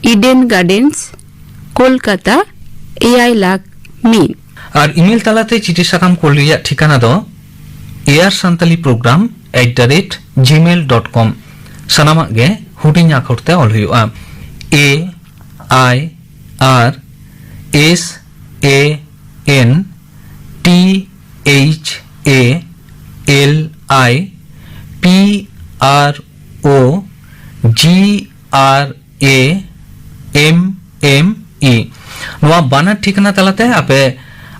Eden gardens, Kolkata, ᱮᱭᱟᱭ ᱞᱟᱠᱷ ᱢᱤᱫ᱾ ᱟᱨ email ᱛᱟᱞᱟᱛᱮ ᱪᱤᱴᱷᱤ ᱥᱟᱠᱟᱢ ᱠᱳᱞ ᱨᱮᱭᱟᱜ ᱴᱷᱤᱠᱟᱹᱱᱟ ᱫᱚ air santali program at the rate gmail dot com᱾ ᱥᱟᱱᱟᱢᱟᱜ ᱜᱮ ᱦᱩᱰᱤᱧ ᱟᱠᱷᱚᱨ ᱛᱮ ᱚᱞ ᱦᱩᱭᱩᱜᱼᱟ᱾ A I R S A N T H A L I P R O G R A M M E᱾ ᱱᱚᱣᱟ ᱵᱟᱱᱟᱨ ᱴᱷᱤᱠᱟᱹᱱᱟ ᱛᱟᱞᱟᱛᱮ ᱟᱯᱮ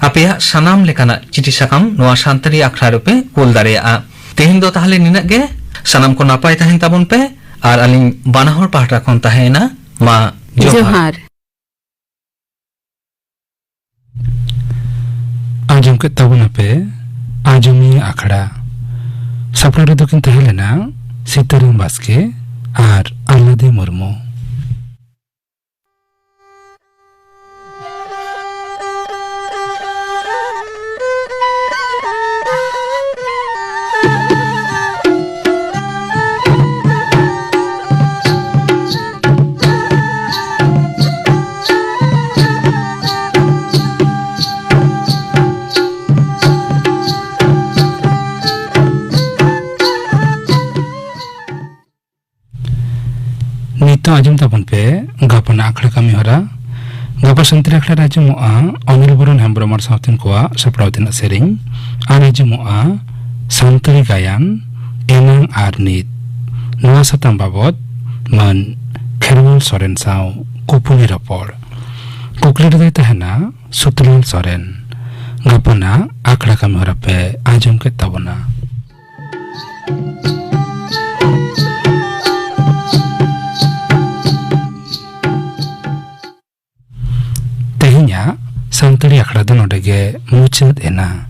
ᱟᱯᱮᱭᱟᱜ ᱥᱟᱱᱟᱢ ᱞᱮᱠᱟᱱᱟᱜ ᱪᱤᱴᱷᱤ ᱥᱟᱠᱟᱢ ᱱᱚᱣᱟ ᱥᱟᱱᱛᱟᱲᱤ ᱟᱠᱷᱲᱟ ᱨᱮᱯᱮ ᱠᱳᱞ ᱫᱟᱲᱮᱭᱟᱜᱼᱟ᱾ ᱛᱮᱦᱮᱧ ᱫᱚ ᱛᱟᱦᱚᱞᱮ ᱱᱤᱱᱟᱹᱜ ᱜᱮ᱾ ᱥᱟᱱᱟᱢ ᱠᱚ ᱱᱟᱯᱟᱭ ᱛᱟᱦᱮᱱ ᱛᱟᱵᱚᱱ ᱯᱮ᱾ ᱟᱨ ᱟᱹᱞᱤᱧ ᱵᱟᱱᱟ ᱦᱚᱲ ᱯᱟᱦᱴᱟ ᱠᱷᱚᱱ ᱛᱟᱦᱮᱸᱭᱮᱱᱟ, ᱢᱟ ᱡᱚᱦᱟᱨ᱾ ᱡᱚᱦᱟᱨ᱾ ᱟᱸᱡᱚᱢ ᱠᱮᱫ ᱛᱟᱵᱚᱱᱟᱯᱮ ᱟᱸᱡᱚᱢᱤᱭᱟᱹ ᱟᱠᱷᱲᱟ᱾ ᱥᱟᱯᱲᱟᱣ ᱨᱮᱫᱚ ᱠᱤᱱ ᱛᱟᱦᱮᱸ ᱞᱮᱱᱟ ᱥᱤᱛᱟᱹᱨᱟᱢ ᱵᱟᱥᱠᱮ ᱟᱨ ᱟᱞᱞᱟᱫᱤ ᱢᱩᱨᱢᱩ᱾ ᱱᱤᱛᱚᱜ ᱟᱸᱡᱚᱢ ᱛᱟᱵᱚᱱ ᱯᱮ ᱜᱟᱯᱟᱱᱟᱜ ᱟᱠᱷᱲᱟ ᱠᱟᱹᱢᱤ ᱦᱚᱨᱟ᱾ ᱜᱟᱯᱟ ᱥᱟᱱᱛᱟᱲᱤ ᱟᱠᱷᱲᱟ ᱨᱮ ᱟᱸᱡᱚᱢᱚᱜᱼᱟ ᱚᱱᱤᱞ ᱵᱚᱨᱚᱱ ᱦᱮᱢᱵᱨᱚᱢ ᱟᱨ ᱥᱟᱶᱛᱮᱱ ᱠᱚᱣᱟᱜ ᱥᱟᱯᱲᱟᱣ ᱛᱮᱱᱟᱜ ᱥᱮᱨᱮᱧ᱾ ᱟᱨ ᱟᱸᱡᱚᱢᱚᱜᱼᱟ ᱥᱟᱱᱛᱟᱲᱤ ᱜᱟᱭᱟᱱ, ᱮᱱᱟᱝ ᱟᱨ ᱱᱤᱛ᱾ ᱱᱚᱣᱟ ᱥᱟᱛᱟᱢ ᱵᱟᱵᱚᱛ ᱢᱟᱱ ᱠᱷᱮᱨᱣᱟᱞ ᱥᱚᱨᱮᱱ ᱥᱟᱶ ᱠᱩᱯᱩᱞᱤ ᱨᱚᱯᱚᱲ᱾ ᱠᱩᱠᱞᱤ ᱨᱮᱫᱚᱭ ᱛᱟᱦᱮᱱᱟ ᱥᱩᱛᱞᱟᱞ ᱥᱚᱨᱮᱱ᱾ ᱜᱟᱯᱟᱱᱟᱜ ᱟᱠᱷᱲᱟ ᱠᱟᱹᱢᱤ ᱦᱚᱨᱟ ᱯᱮ ᱟᱸᱡᱚᱢ ᱠᱮᱫ ᱛᱟᱵᱚᱱᱟ᱾ ᱛᱮᱦᱮᱧᱟᱜ ᱥᱟᱱᱛᱟᱲᱤ ᱟᱠᱷᱲᱟ ᱫᱚ ᱱᱚᱰᱮ ᱜᱮ ᱢᱩᱪᱟᱹᱫ ᱮᱱᱟ᱾